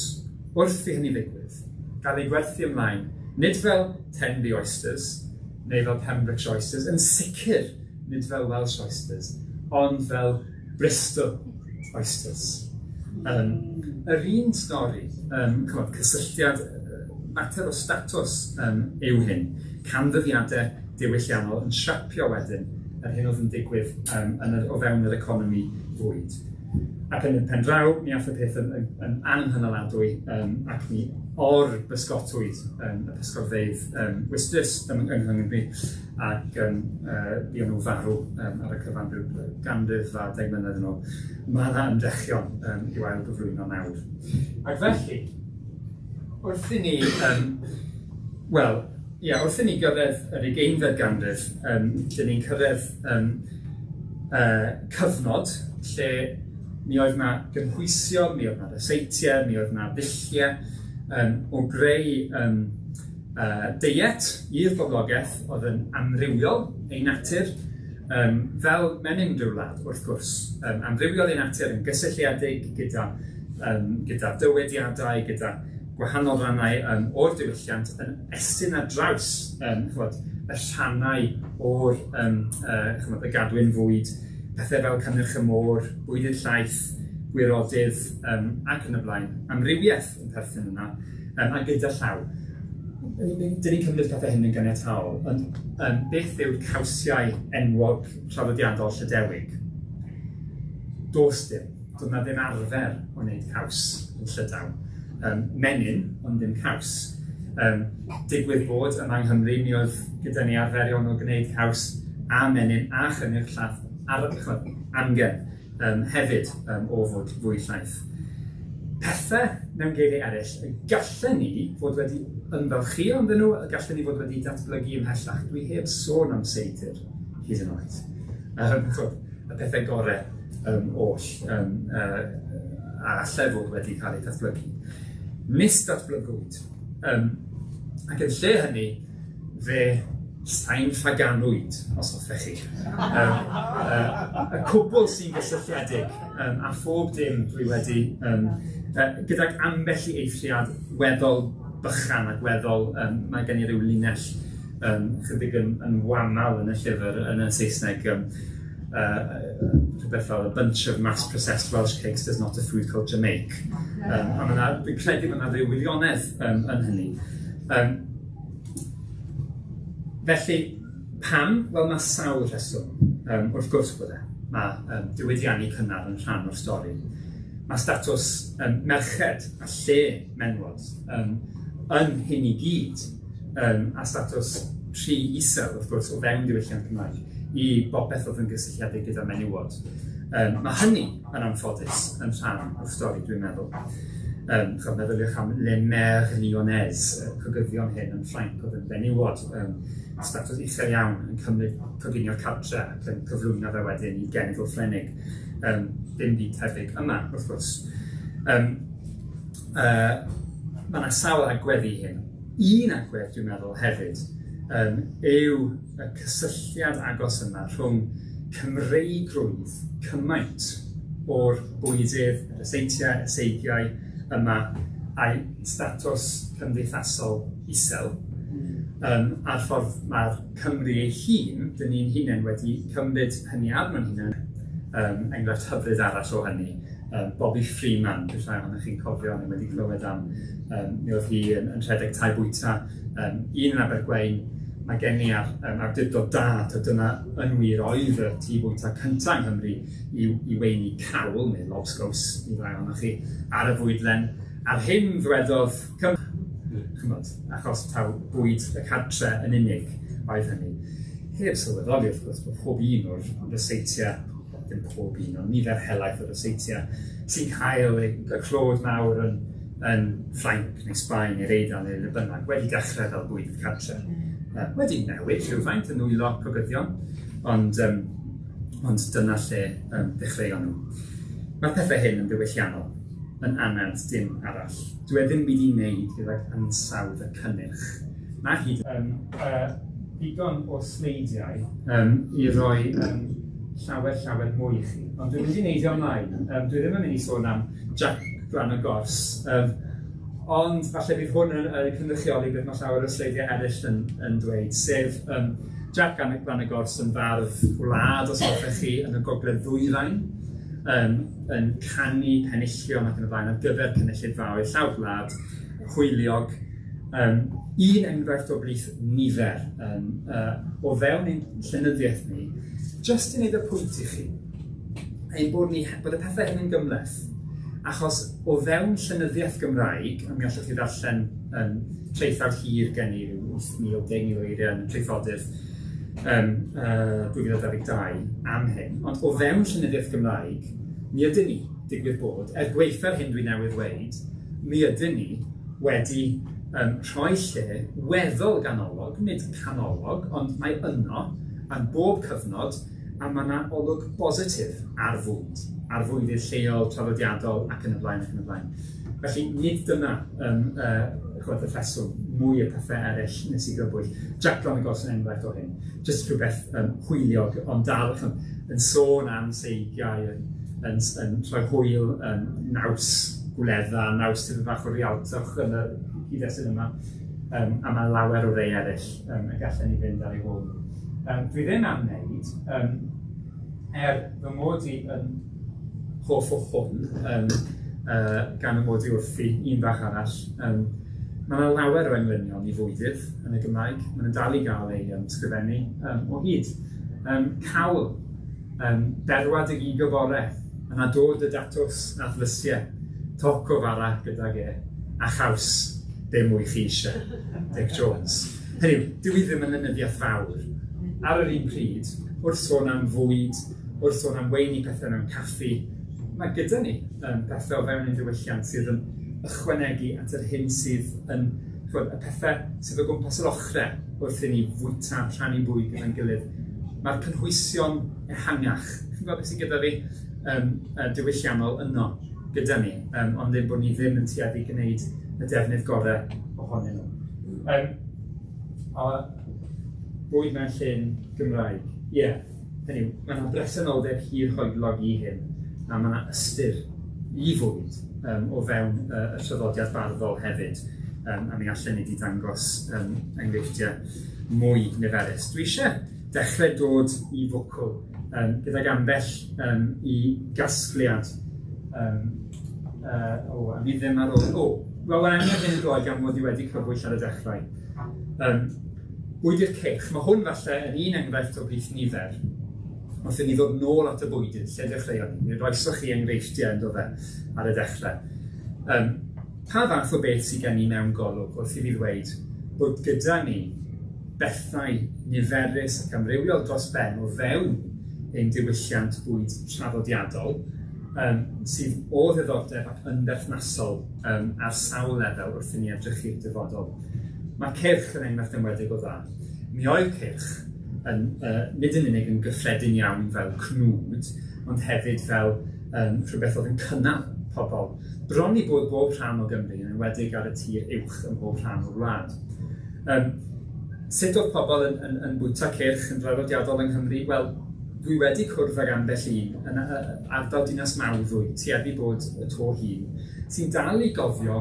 wrth i hynny ddigwydd, gael eu gwerthu ymlaen, nid fel Tenby oysters neu fel Pembrokeshire oysters, yn sicr nid fel Welsh oysters, ond fel Bristol oysters. Yr un stori, ch'mod, cysylltiad, mater o statws yw hyn. Canfyddiadau diwylliannol yn siapio wedyn yr hyn oedd yn digwydd o fewn yr economi fwyd. Ac yn y pen draw, mi ath y peth yn anghynaladwy ac mi or-bysgotwyd y pysgodfeydd wystrys yng Nghymru ac buon nhw farw ar y cyfan rhyw 110 mlynedd yn ôl. Mae yna ymdrechion i'w ail-gyflwyno nawr. Ac felly, wrth i ni, wel, ie, wrth i ni gyrraedd yr 20fed ganrif, dyn ni'n cyrraedd cyfnod lle mi oedd 'na gynhwysion, mi oedd 'na ryseitiau, mi oedd 'na ddulliau o greu deiet i'r boblogaeth oedd yn amrywiol ei natur, fel mewn unrhyw wlad wrth gwrs, amrywiol ei natur yn gysylltiedig gyda dywediadau, gyda gwahanol rannau o'r diwylliant yn estyn ar draws ch'mod, y rhannau o'r ch'mod, y gadwyn fwyd, pethau fel cynnyrch y môr, bwydydd llaeth, gwirodydd ac yn y blaen. Amrywiaeth yn perthyn yna, a gyda llaw. Dyn ni'n cymryd pethau hyn yn ganiataol, ond beth yw'r cawsiau enwog traddodiadol Llydewig? Does dim. Doedd 'na ddim arfer o wneud caws yn Llydaw. Menyn, ond ddim caws. Digwydd bod yma yng Nghymru, mi oedd gyda ni arferion o gwneud caws a menyn a chynnyrch llaeth ar, ch'mod, amgen hefyd o fod fwy llaeth. Pethau mewn geiriau eraill y gallen ni fod wedi ymfalchïo ynddyn nhw, y gallen ni fod wedi datblygu ymhellach. Dwi heb sôn am seidr, hyd yn oed. Ch'mod, y pethau gorau oll a allai fod wedi cael eu datblygu. Nis datblygwyd. Ac yn lle hynny, fe Sain Ffaganwyd, os hoffech chi. Y cwbl sy'n gysylltiedig a phob dim dwi wedi, gydag ambell i eithriad weddol bychan a gweddol, mae gen i ryw linell chydig yn wamal yn y llyfr yn y Saesneg, rhywbeth fel "A bunch of mass-processed Welsh cakes does not a food culture make." A ma' 'na, dwi'n credu bod 'na ryw wirionedd yn hynny. Felly, pam? Wel, mae sawl rheswm. Wrth gwrs bod e. Mae diwydiannu cynnar yn rhan o'r stori. Mae statws merched a lle menwod yn hyn i gyd, a statws rhy isel, wrth gwrs, o fewn diwylliant Cymraeg i bopeth oedd yn gysylltiedig gyda menywod. Mae hynny, yn anffodus, yn rhan o'r stori, dwi'n meddwl. Chod, meddyliwch am Les Mères Lyonnaises, y cogyddion hyn yn Ffrainc oedd yn benywod, statws uchel iawn yn cymryd coginio'r cartre ac yn cyflwyno fe wedyn i genedl Ffrenig. Dim byd tebyg yma, wrth gwrs. Mae yna sawl agwedd i hyn. Un agwedd, dwi'n meddwl, hefyd, yw y cysylltiad agos yma rhwng Cymreigrwydd cymaint o'r bwydydd, y ryseitiau, y seigiau yma a'i statws cymdeithasol isel, a'r ffordd mae'r Cymru ei hun, dyn ni'n hunain wedi cymryd hynny arno'n hunain. Enghraifft hyfryd arall o hynny, Bobby Freeman, dwi'n rhai ohonoch chi'n cofio neu wedi clywed am, mi oedd hi yn rhedeg tai bwyta, un yn Abergwein. Mae gen i ar awdurdod da, taw dyna yn wir oedd y tŷ bwyta cyntaf yng Nghymru i weini cawl, neu lobsgows i rai ohonoch chi, ar y fwydlen. A'r hyn ddwedodd Cymru, chymod, achos taw bwyd y cartre yn unig oedd hynny. Heb sylweddoli, wrth gwrs, bod pob un o'r ryseitiau, dim pob un, ond nifer helaeth o'r ryseitiau sy'n cael y clod mawr yn Ffrainc neu Sbaen neu'r Eidal neu le bynnag, wedi dechrau fel bwydydd cartre. Wedi newid rhywfaint yn nwylo cogyddion, ond dyna lle dechreuon nhw. Mae'r pethau hyn yn ddiwylliannol, yn anad dim arall. Dwi e ddim byd i wneud gydag ansawdd y cynnyrch. Mae hyd digon o sleidiau i roi llawer, llawer mwy i chi. Ond dwi'n mynd i neidio ymlaen. Dwi ddim yn mynd i sôn am Jac Glan y Gors, ond falle bydd hwn yn cynrychioli beth mae llawer o sleidiau eraill yn dweud, sef Jac Glan y Gors yn fardd gwlad, os hoffech chi, yn y Gogledd Ddwyrain, yn canu penillion ac yn y blaen ar gyfer cynulleidfaoedd llawr gwlad, hwyliog. Un enghraifft o blith nifer o fewn ein llenyddiaeth ni, jyst i wneud y pwynt i chi, ein bod ni, bod y pethau hyn yn gymhleth, achos o fewn llenyddiaeth Gymraeg, a mi allwch chi ddarllen traethawd hir gen i, ryw 8,000, 10,000 o eiriau yn y traethodydd 2022 am hyn, ond o fewn llenyddiaeth Gymraeg, mi ydyn ni, digwydd bod, er gwaetha'r hyn dwi newydd weud, mi ydyn ni wedi rhoi lle weddol ganolog, nid canolog, ond mae yno am bob cyfnod, a mae yna olwg bositif ar fwyd, ar fwydydd lleol, traddodiadol, ac yn y blaen, ac yn y blaen. Felly, nid dyna chwed, y rheswm, mwy o pethau eraill nes i grybwyll. Jac Glan y Gors yn enghraifft o hyn. Jyst rhywbeth hwyliog, ond dal yn sôn am seigiau, yn rhoi hwyl, naws gwledda, naws tipyn bach o rialtwch yn y cyd-destun yma, a mae lawer o rei eraill y gallen ni fynd ar ei hôl. Dwi ddim am wneud, er fy mod i yn hoff o hwn, gan y mod i wrthi un bach arall, mae yna lawer o englynion i fwydydd yn y Gymraeg, maen nhw'n dal i gael eu sgrifennu o hyd. Cawl, berwad y gig o bore, yna dod y datws a'r lysiau, toc o fara gydag e, a chaws, be mwy chi eisiau, Dic Jones. Hynny yw, dyw hi ddim yn lenyddiaeth fawr. Ar yr un pryd, wrth sôn am fwyd, wrth sôn am weini pethau mewn caffi, mae gyda ni pethau o fewn ein diwylliant sydd yn ychwanegu at yr hyn sydd yn, ch'mod, y pethau sydd o gwmpas yr ochrau wrth i ni fwyta, rhannu bwyd gyda'n gilydd. Mae'r cynhwysion ehangach, chi'n gweld beth sydd gyda fi, diwylliannol yno gyda ni, ond ddim bod ni ddim yn tueddu gwneud y defnydd gorau ohonyn nhw. Bwyd mewn llên Gymraeg. Ie, yeah. Hynny yw, mae yna bresenoldeb hir hoelog i hyn, a mae yna ystyr i fwyd o fewn y traddodiad barddol hefyd, a mi allen ni 'di dangos enghreifftiau mwy niferus. Dwi eisiau dechrau dod i fwcwl gydag ambell i gasgliad. O, a mi ddim ar ôl... O, wel, mae'n angen hyn gloi gan mod i wedi crybwyll ar y dechrau. Bwyd i'r ceirch. Mae hwn falle yn un enghraifft o blith nifer. Wrth i ni ddod nôl at y bwydydd, lle dechreuon ni? Mi roesoch chi enghreifftiau yn dod fe ar y dechrau. Pa fath o beth sydd gen i mewn golwg wrth i fi ddweud bod gyda ni bethau niferus ac amrywiol dros ben o fewn ein diwylliant bwyd traddodiadol sydd o ddiddordeb ac yn berthnasol ar sawl lefel wrth i ni edrych i'r dyfodol. Mae ceirch yn enghraifft enwedig o dda. Mi oedd ceirch yn, nid yn unig yn gyffredin iawn fel cnwd, ond hefyd fel rhywbeth oedd yn cynnal pobl. Bron i bod bob rhan o Gymru, yn enwedig ar y tir uwch ym mhob rhan o'r wlad. Sut oedd pobl yn bwyta ceirch yn draddodiadol yng Nghymru? Wel, dwi wedi cwrdd ag ambell un yn ardal Dinas Mawddwy, tueddu bod y to hŷn, sy'n dal i gofio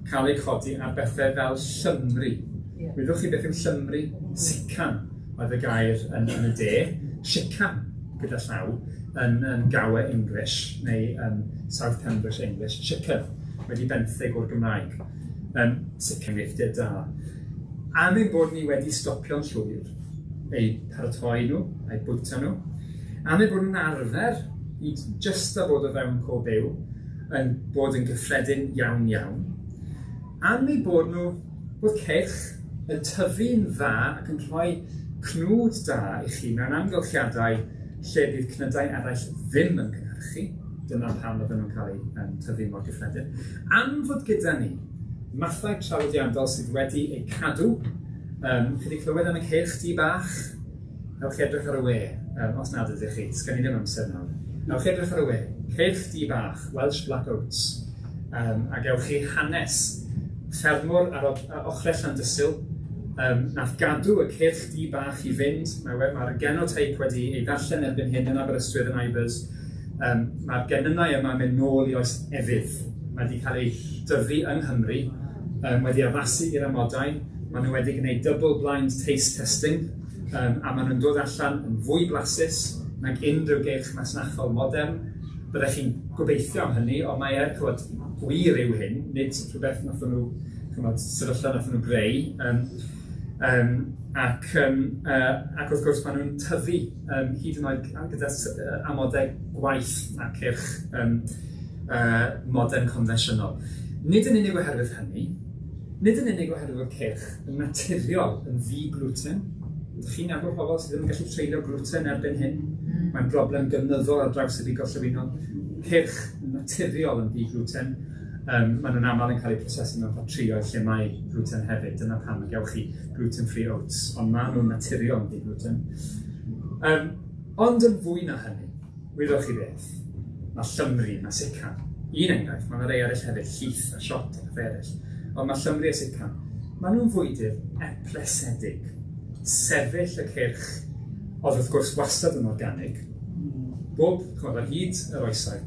cael eu codi ar bethau fel llymru. Yeah. Wyddwch chi beth yw llymru? Sican oedd y gair yn y de. Sican, gyda llaw, yn Gower English, neu South Pembrokeshire English. Chicken, wedi benthyg o'r Gymraeg. Sican enghreifftiau da. Am ein bod ni wedi stopio'n llwyr eu paratoi nhw, eu bwyta nhw, am eu bod nhw'n arfer i jyst a bod o fewn co byw, yn bod yn gyffredin iawn iawn, am eu bod nhw, bod ceirch yn tyfu'n dda ac yn rhoi cnwd da i chi mewn amgylchiadau lle bydd cnydau eraill ddim yn cynhyrchu, dyna pam oedden nhw'n cael eu tyfu mor gyffredin, am fod gyda ni mathau traddodiadol sydd wedi eu cadw. Chi wedi clywed am y ceirch du bach? Ewch chi edrych ar y we, os nad ydych chi, sgen i ddim amser nawr. Ewch chi edrych ar y we, ceirch du bach, Welsh Black Oats, a gewch chi hanes ffermwr ar ochrau Llandysul, nath gadw y ceirch du bach i fynd. Mae'r genotype wedi ei ddarllen erbyn hyn yn Aberystwyth yn Ibers. Mae'r genynnau yma yn mynd nôl i oes efydd. Mae wedi cael ei dyfu yng Nghymru, wedi addasu i'r amodau. Maen nhw wedi gwneud double blind taste testing, a maen nhw'n dod allan yn fwy blasus nag unrhyw geirch masnachol modern. Byddech chi'n gobeithio am hynny, ond mae ch'mod, gwir yw hyn, nid rhywbeth nathon nhw, ch'mod, sefyllfa nathon nhw greu. Ac wrth gwrs maen nhw'n tyfu hyd yn oed gyda amodau gwaith a ceirch modern confensiynol. Nid yn unig oherwydd hynny, nid yn unig oherwydd fod ceirch yn naturiol yn ddi-gluten. Ydych chi'n nabod pobl sydd ddim yn gallu treulio gluten erbyn hyn? Mae'n broblem gynyddol ar draws y byd gorllewinol. Ceirch yn naturiol yn ddi-gluten. Maen nhw'n aml yn cael eu prosesu mewn ffatrïoedd lle mae gluten hefyd. Dyna pam y gewch chi gluten-free oats, ond maen nhw'n naturiol yn ddi-gluten. Ond yn fwy na hynny, wyddoch chi beth, mae llymru, mae sican. Un enghraifft, mae yna rei eraill hefyd, llith a siot a pethau eraill. Ond mae llymru a sican, maen nhw'n fwydydd eplesedig. Sefyll y ceirch, oedd wrth gwrs wastad yn organig, bob, ch'mod, ar hyd yr oesoedd.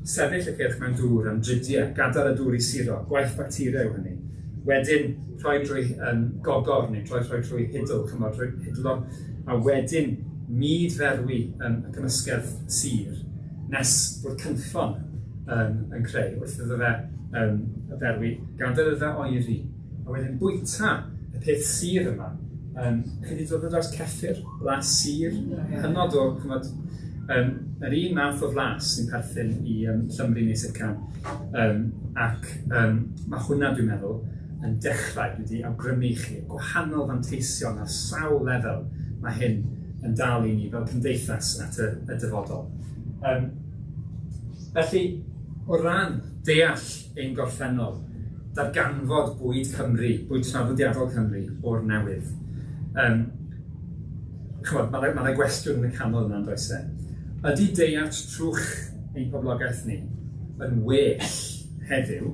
Sefyll y ceirch mewn dŵr am dridiau, gadael y dŵr i suro, gwaith bacteria yw hynny. Wedyn rhoi drwy gogor neu rhoi trwy hidl, ch'mod, trwy hidlo, a wedyn mud ferwi y cymysgedd sur nes bod cynffon yn creu wrth iddo fe ferwi, gadael iddo fe oeri, a wedyn bwyta y peth sur yma. Chi wedi dod ar draws ceffyr, blas sur, hynod o, ch'mod, yr un math o flas sy'n perthyn i llymru neu sican, ac mae hwnna, dwi'n meddwl, yn dechrau, dwi wedi awgrymu i chi, gwahanol fanteision ar sawl lefel mae hyn yn dal i ni fel cymdeithas at y dyfodol. Felly, o ran deall ein gorffennol, darganfod bwyd Cymru, bwyd traddodiadol Cymru o'r newydd. Ch'mod, ma' 'na gwestiwn yn y canol yna, on'd oes e? Ydy deiet trwch ein poblogaeth ni yn well heddiw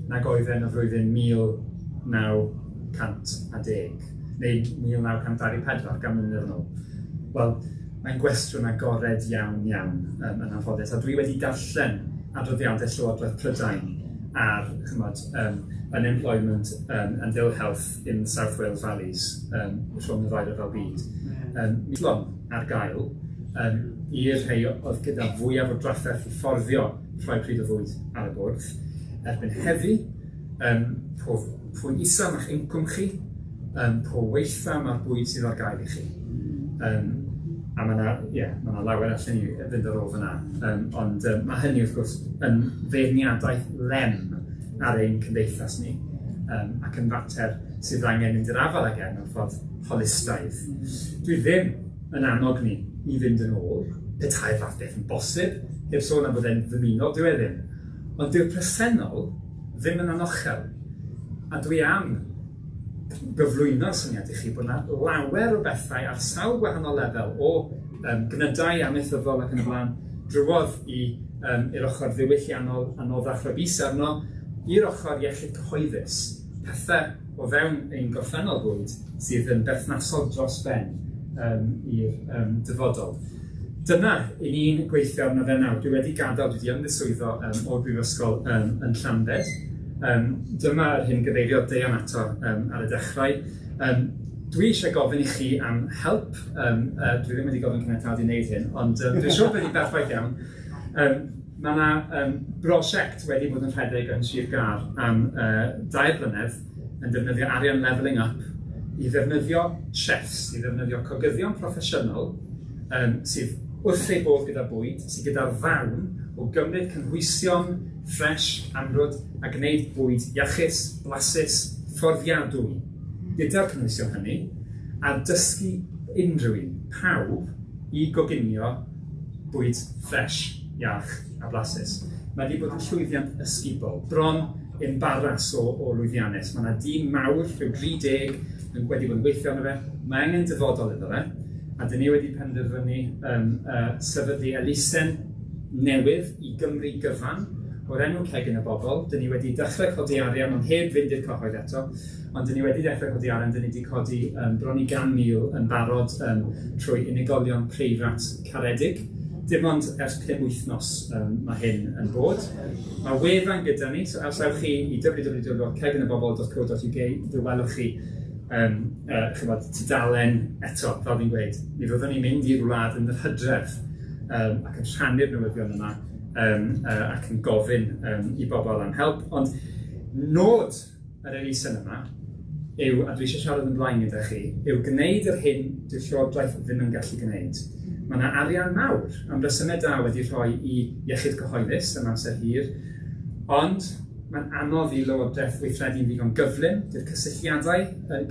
nag oedd e yn y flwyddyn 1910? Neu 1924, gan mlynedd yn ôl? Wel, mae'n gwestiwn agored iawn iawn yn anffodus, a dwi wedi darllen adroddiadau Llywodraeth Prydain ar, chymod, unemployment and ill health in the South Wales Valleys rhwng y ddau ryfel byd. Mislon ar gael i'r rhai oedd gyda fwyaf o drafferth i fforddio rhoi pryd o fwyd ar y bwrdd. Erbyn heddi, po pwy isa ma'ch incwm chi, po weitha mae'r bwyd sydd ar gael i chi. A mae yna, yeah, mae yna lawer allan ni fynd ar ôl fyna. Ond mae hynny wrth gwrs yn feirniadaeth lem ar ein cymdeithas ni, ac yn fater sydd angen mynd i'r afael ag e mewn ffordd holistaidd. Dwi ddim yn annog ni i fynd yn ôl, petai'r fath beth yn bosib, heb sôn am fod e'n ddymunol, dyw e ddim. Ond dyw'r presennol ddim yn anochel. A dwi am gyflwyno'r syniad i chi bod yna lawer o bethau ar sawl gwahanol lefel o gnydau amaethyddol ac yn y blaen, drwodd i i'r ochr ddiwylliannol anoddach rhoi bys arno, i'r ochr iechyd cyhoeddus, pethau o fewn ein gorffennol bwyd sydd yn berthnasol dros ben i'r dyfodol. Dyna i ni'n gweithio arno fe nawr. Dwi wedi gadael, dwi wedi ymddiswyddo o'r brifysgol yn Llanbed. Dyma yr hyn gyfeiriodd Deian ato ar y dechrau. Dwi eisiau gofyn i chi am help. Dwi ddim wedi gofyn caniatâd i wneud hyn, ond dwi'n siŵr bydd hi'n berffaith iawn. Mae yna brosiect wedi bod yn rhedeg yn Sir Gâr am 2 blynedd yn defnyddio arian Levelling Up i ddefnyddio chefs, i ddefnyddio cogyddion proffesiynol sydd wrth eu bodd gyda bwyd, sydd gyda'r ddawn o gymryd cynhwysion ffres, amrwd a gwneud bwyd iachus, blasus, fforddiadwy gyda'r cynhwysion hynny, a dysgu unrhyw un, pawb, i goginio bwyd ffres, iach a blasus. Mae wedi bod yn llwyddiant ysgubol, bron embaras o lwyddiannus. Mae yna dîm mawr, rhyw 30, yn wedi bod yn gweithio arno fe. Mae angen dyfodol iddo fe, a dyn ni wedi penderfynu sefydlu elusen newydd i Gymru gyfan o'r enw Cegin y Bobl. Dyn ni wedi dechrau codi arian, ond heb fynd i'r cyhoedd eto, ond dyn ni wedi dechrau codi arian, dyn ni wedi codi bron i 100,000 yn barod trwy unigolion preifat caredig. Dim ond ers 5 wythnos mae hyn yn bod. Mae wefan gyda ni, so os ewch chi i www.ceginybobl.co.uk, fe welwch chi chymod, tudalen eto, fel fi'n gweud. Mi fyddwn ni'n mynd i'r wlad yn yr hydref ac yn rhannu'r newyddion yma ac yn gofyn i bobl am help. Ond nod yr elusen yma yw, a dwi eisiau siarad yn blaen gyda chi, yw gwneud yr hyn dyw'r Llywodraeth ddim yn gallu gwneud. Mae yna arian mawr am resymau da wedi rhoi i iechyd cyhoeddus am amser hir, ond mae'n anodd i Lywodraeth weithredu'n ddigon gyflym, dyw'r cysylltiadau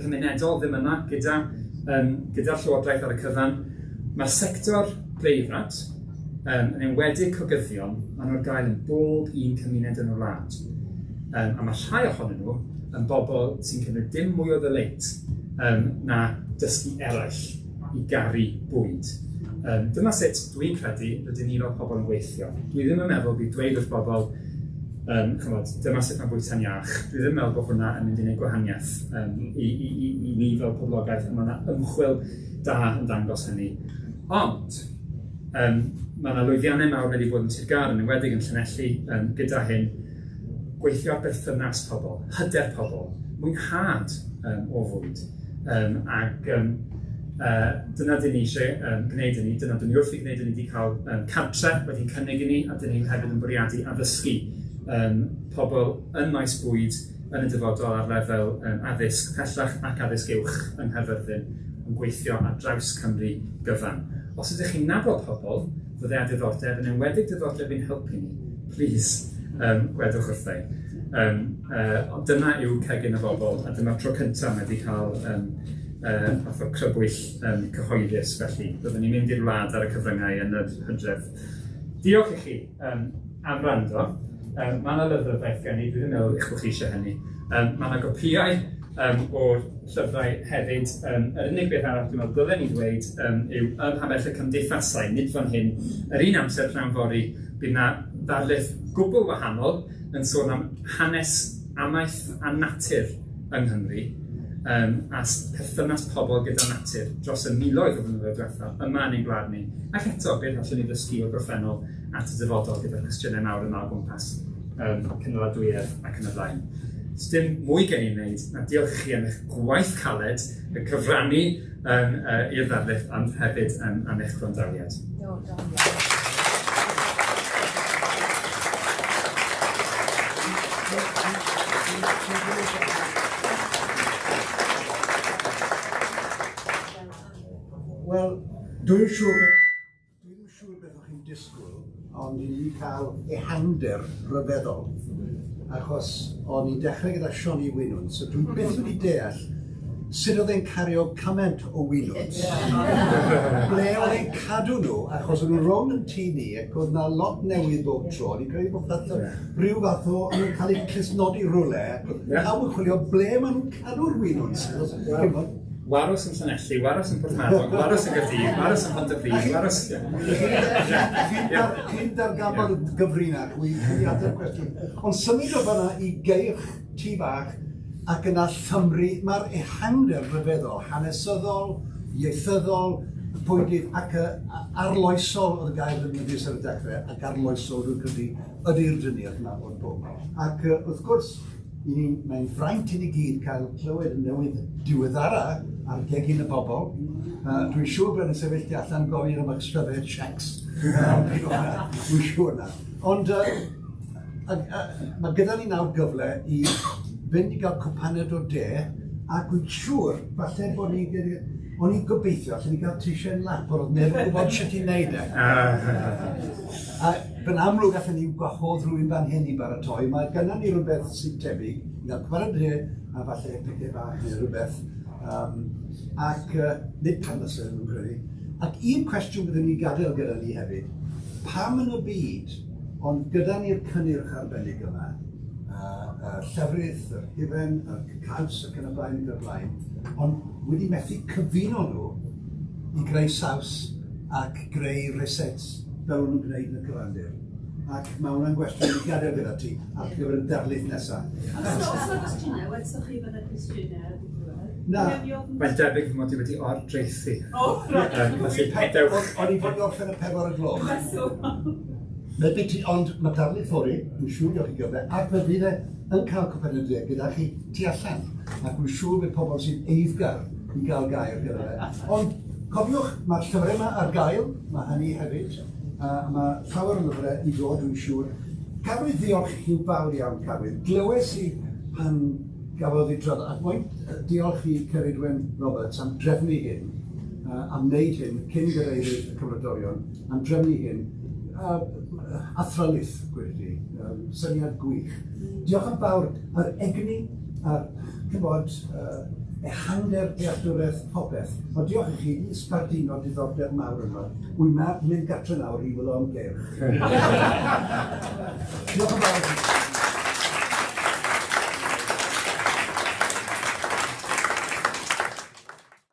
cymunedol ddim yna gyda'r Llywodraeth ar y cyfan. Mae'r sector preifat, yn enwedig cogyddion, maen nhw'n gael yn bob un cymuned yn y wlad. A mae rhai ohonyn nhw yn bobl sy'n cymryd dim mwy o ddyleit na dysgu eraill i garu bwyd. Dyma sut dwi'n credu rydyn ni fel pobl yn gweithio. Dwi ddim yn meddwl bydd dweud wrth bobl, chymod, dyma sut mae bwyta'n iach. Dwi ddim yn meddwl bod hwnna yn mynd i wneud gwahaniaeth i ni fel poblogaeth, a mae yna ymchwil da yn dangos hynny. Ond mae yna lwyddiannau mawr wedi bod yn Sir Gâr, yn enwedig yn Llanelli, gyda hyn, gweithio ar berthynas pobl, hyder pobl, mwynhad o fwyd. Ac dyna dyn ni eisiau gwneud hynny, dyna dyn ni wrth i gwneud hynny, wedi cael cartre wedi'n cynnig i ni, a dyn ni hefyd yn bwriadu addysgu pobl yn maes bwyd yn y dyfodol ar lefel addysg pellach ac addysg uwch yng Nghaerfyrddin, yn gweithio ar draws Cymru gyfan. Os ydych chi'n nabod pobl fyddai â diddordeb, yn enwedig diddordeb i'n helpu ni, please, gwedwch wrthai. Dyna yw Cegin y Bobl, a dyma'r tro cyntaf mae wedi cael fath o crybwyll cyhoeddus, felly byddwn ni'n mynd i'r wlad ar y cyfryngau yn yr hydref. Diolch i chi am wrando. Mae yna lyfrau beth gen i, dwi ddim yn meddwl eich bod chi eisiau hynny. Mae yna gopïau o'r llyfrau hefyd. Yr unig beth arall dwi'n meddwl dylen ni ddweud yw ym mhabell y cymdeithasau, nid fan hyn, yr un amser pnawn fory, bydd yna ddarlith gwbl wahanol yn sôn am hanes amaeth a natur yng Nghymru. a perthynas pobl gyda natur dros y miloedd o flynyddoedd diwethaf yma yn ein gwlad ni. Ac eto, beth allwn ni ddysgu o'r gorffennol at y dyfodol gyda'r cwestiynau mawr yma o gwmpas cynaladwyedd ac yn y blaen. Dim mwy gen i wneud na diolch i chi am eich gwaith caled, y cyfrannu i'r ddarlith, ond hefyd am eich gwrandawiad. Wel, dwi'n siŵr beth o'ch chi'n disgwyl, ond i ni cael ehangder rhyfeddol, achos o'n i'n dechrau gyda Sioni Winwns, so dwi'n byth wedi deall sut oedd e'n cario cymaint o winwns, ble oedd e'n cadw nhw, achos o'n nhw'n rownd yn tŷ ni, ac oedd na lot newydd bob tro, o'n i'n credu bod fath o rhyw fath o, o'n nhw'n cael eu clustnodi rhywle, pawb yn chwilio ble maen nhw'n cadw'r winwns. Warws yn Llanelli, warws yn Porthmadog, warws yn Gaerdydd, warws yn Pontypridd, warws... Cyn darganfod y gyfrinach, wy'n ateb cwestiwn. Ond symud o fanna i geirch tŷ bach ac yna Llymru, mae'r ehangder rhyfeddol, hanesyddol, ieithyddol, bwydydd ac arloesol oedd y gair ddefnyddiais ar y dechrau, ac arloesol dwi'n credu ydy'r dyniad yma o'r bwm. Ac wrth gwrs, mae'n fraint i ni gyd cael clywed y newydd diweddara ar gegin y bobl. Dwi'n siŵr bod yn sefyll tu allan gofyn am eich stryfed checks. Dwi'n siŵr na. Ond mae gyda ni nawr gyfle i fynd i gael cwpaned o de, ac dwi'n siŵr falle bod ni... O'n i'n gobeithio allan ni gael teisen lap, ond oedd neb yn gwybod sut i wneud e. A fe'n amlwg allan ni gwahodd rhywun fan hyn i baratoi. Mae gynnon ni rhywbeth sy'n tebyg, i gael cwpaned o de, a falle pice bach neu rhywbeth. Ac nid panasau, dwi'n credu. Ac un cwestiwn byddwn ni'n gadael gyda ni hefyd, pam yn y byd, ond gyda ni'r cynnyrch arbennig yma, y llefrith, yr hufen, y caws ac yn y blaen ac yn y blaen, ond wedi methu cyfuno nhw i greu saws ac greu resets fel o'n nhw'n gwneud yn y cyfandir. Ac mae hwnna'n gwestiwn i gadael gyda ti ar gyfer y darlith nesaf. Os yna gwestiynau, wedsoch chi fod y cwestiynau ar y diwedd? Na. Mae'n debyg fy mod i wedi ordreithu. O, rhaid. O'n i fod i orffen y 4 o'r gloch. Ond mae darlith fory, dwi'n siŵr gewch chi gyfle, ac fe fydd e yn cael cwpaned o de gyda chi tu allan. Ac dwi'n siŵr bydd pobl sy'n eiddgar i gael gair gyda fe. Ond cofiwch, mae'r llyfrau yma ar gael, mae hynny hefyd. Mae llawer o lyfrau i ddod, dwi'n siŵr. Carwyn, ddiolch i chi'n fawr iawn, Carwyn. Glywes i pan gafodd ei drafod, ac moyn diolch i Ceridwen Roberts am drefnu hyn, am wneud hyn, cyn gyrraedd y Cymrodorion, am drefnu hyn. Athrylith, gweud i, syniad gwych. Diolch yn fawr ar egni, ar cymod, ehangder dealltwriaeth popeth. Ond diolch i chi, i sbarduno diddordeb mawr yma. Wy'n mynd gartre nawr i wylo am geirch. Diolch yn fawr.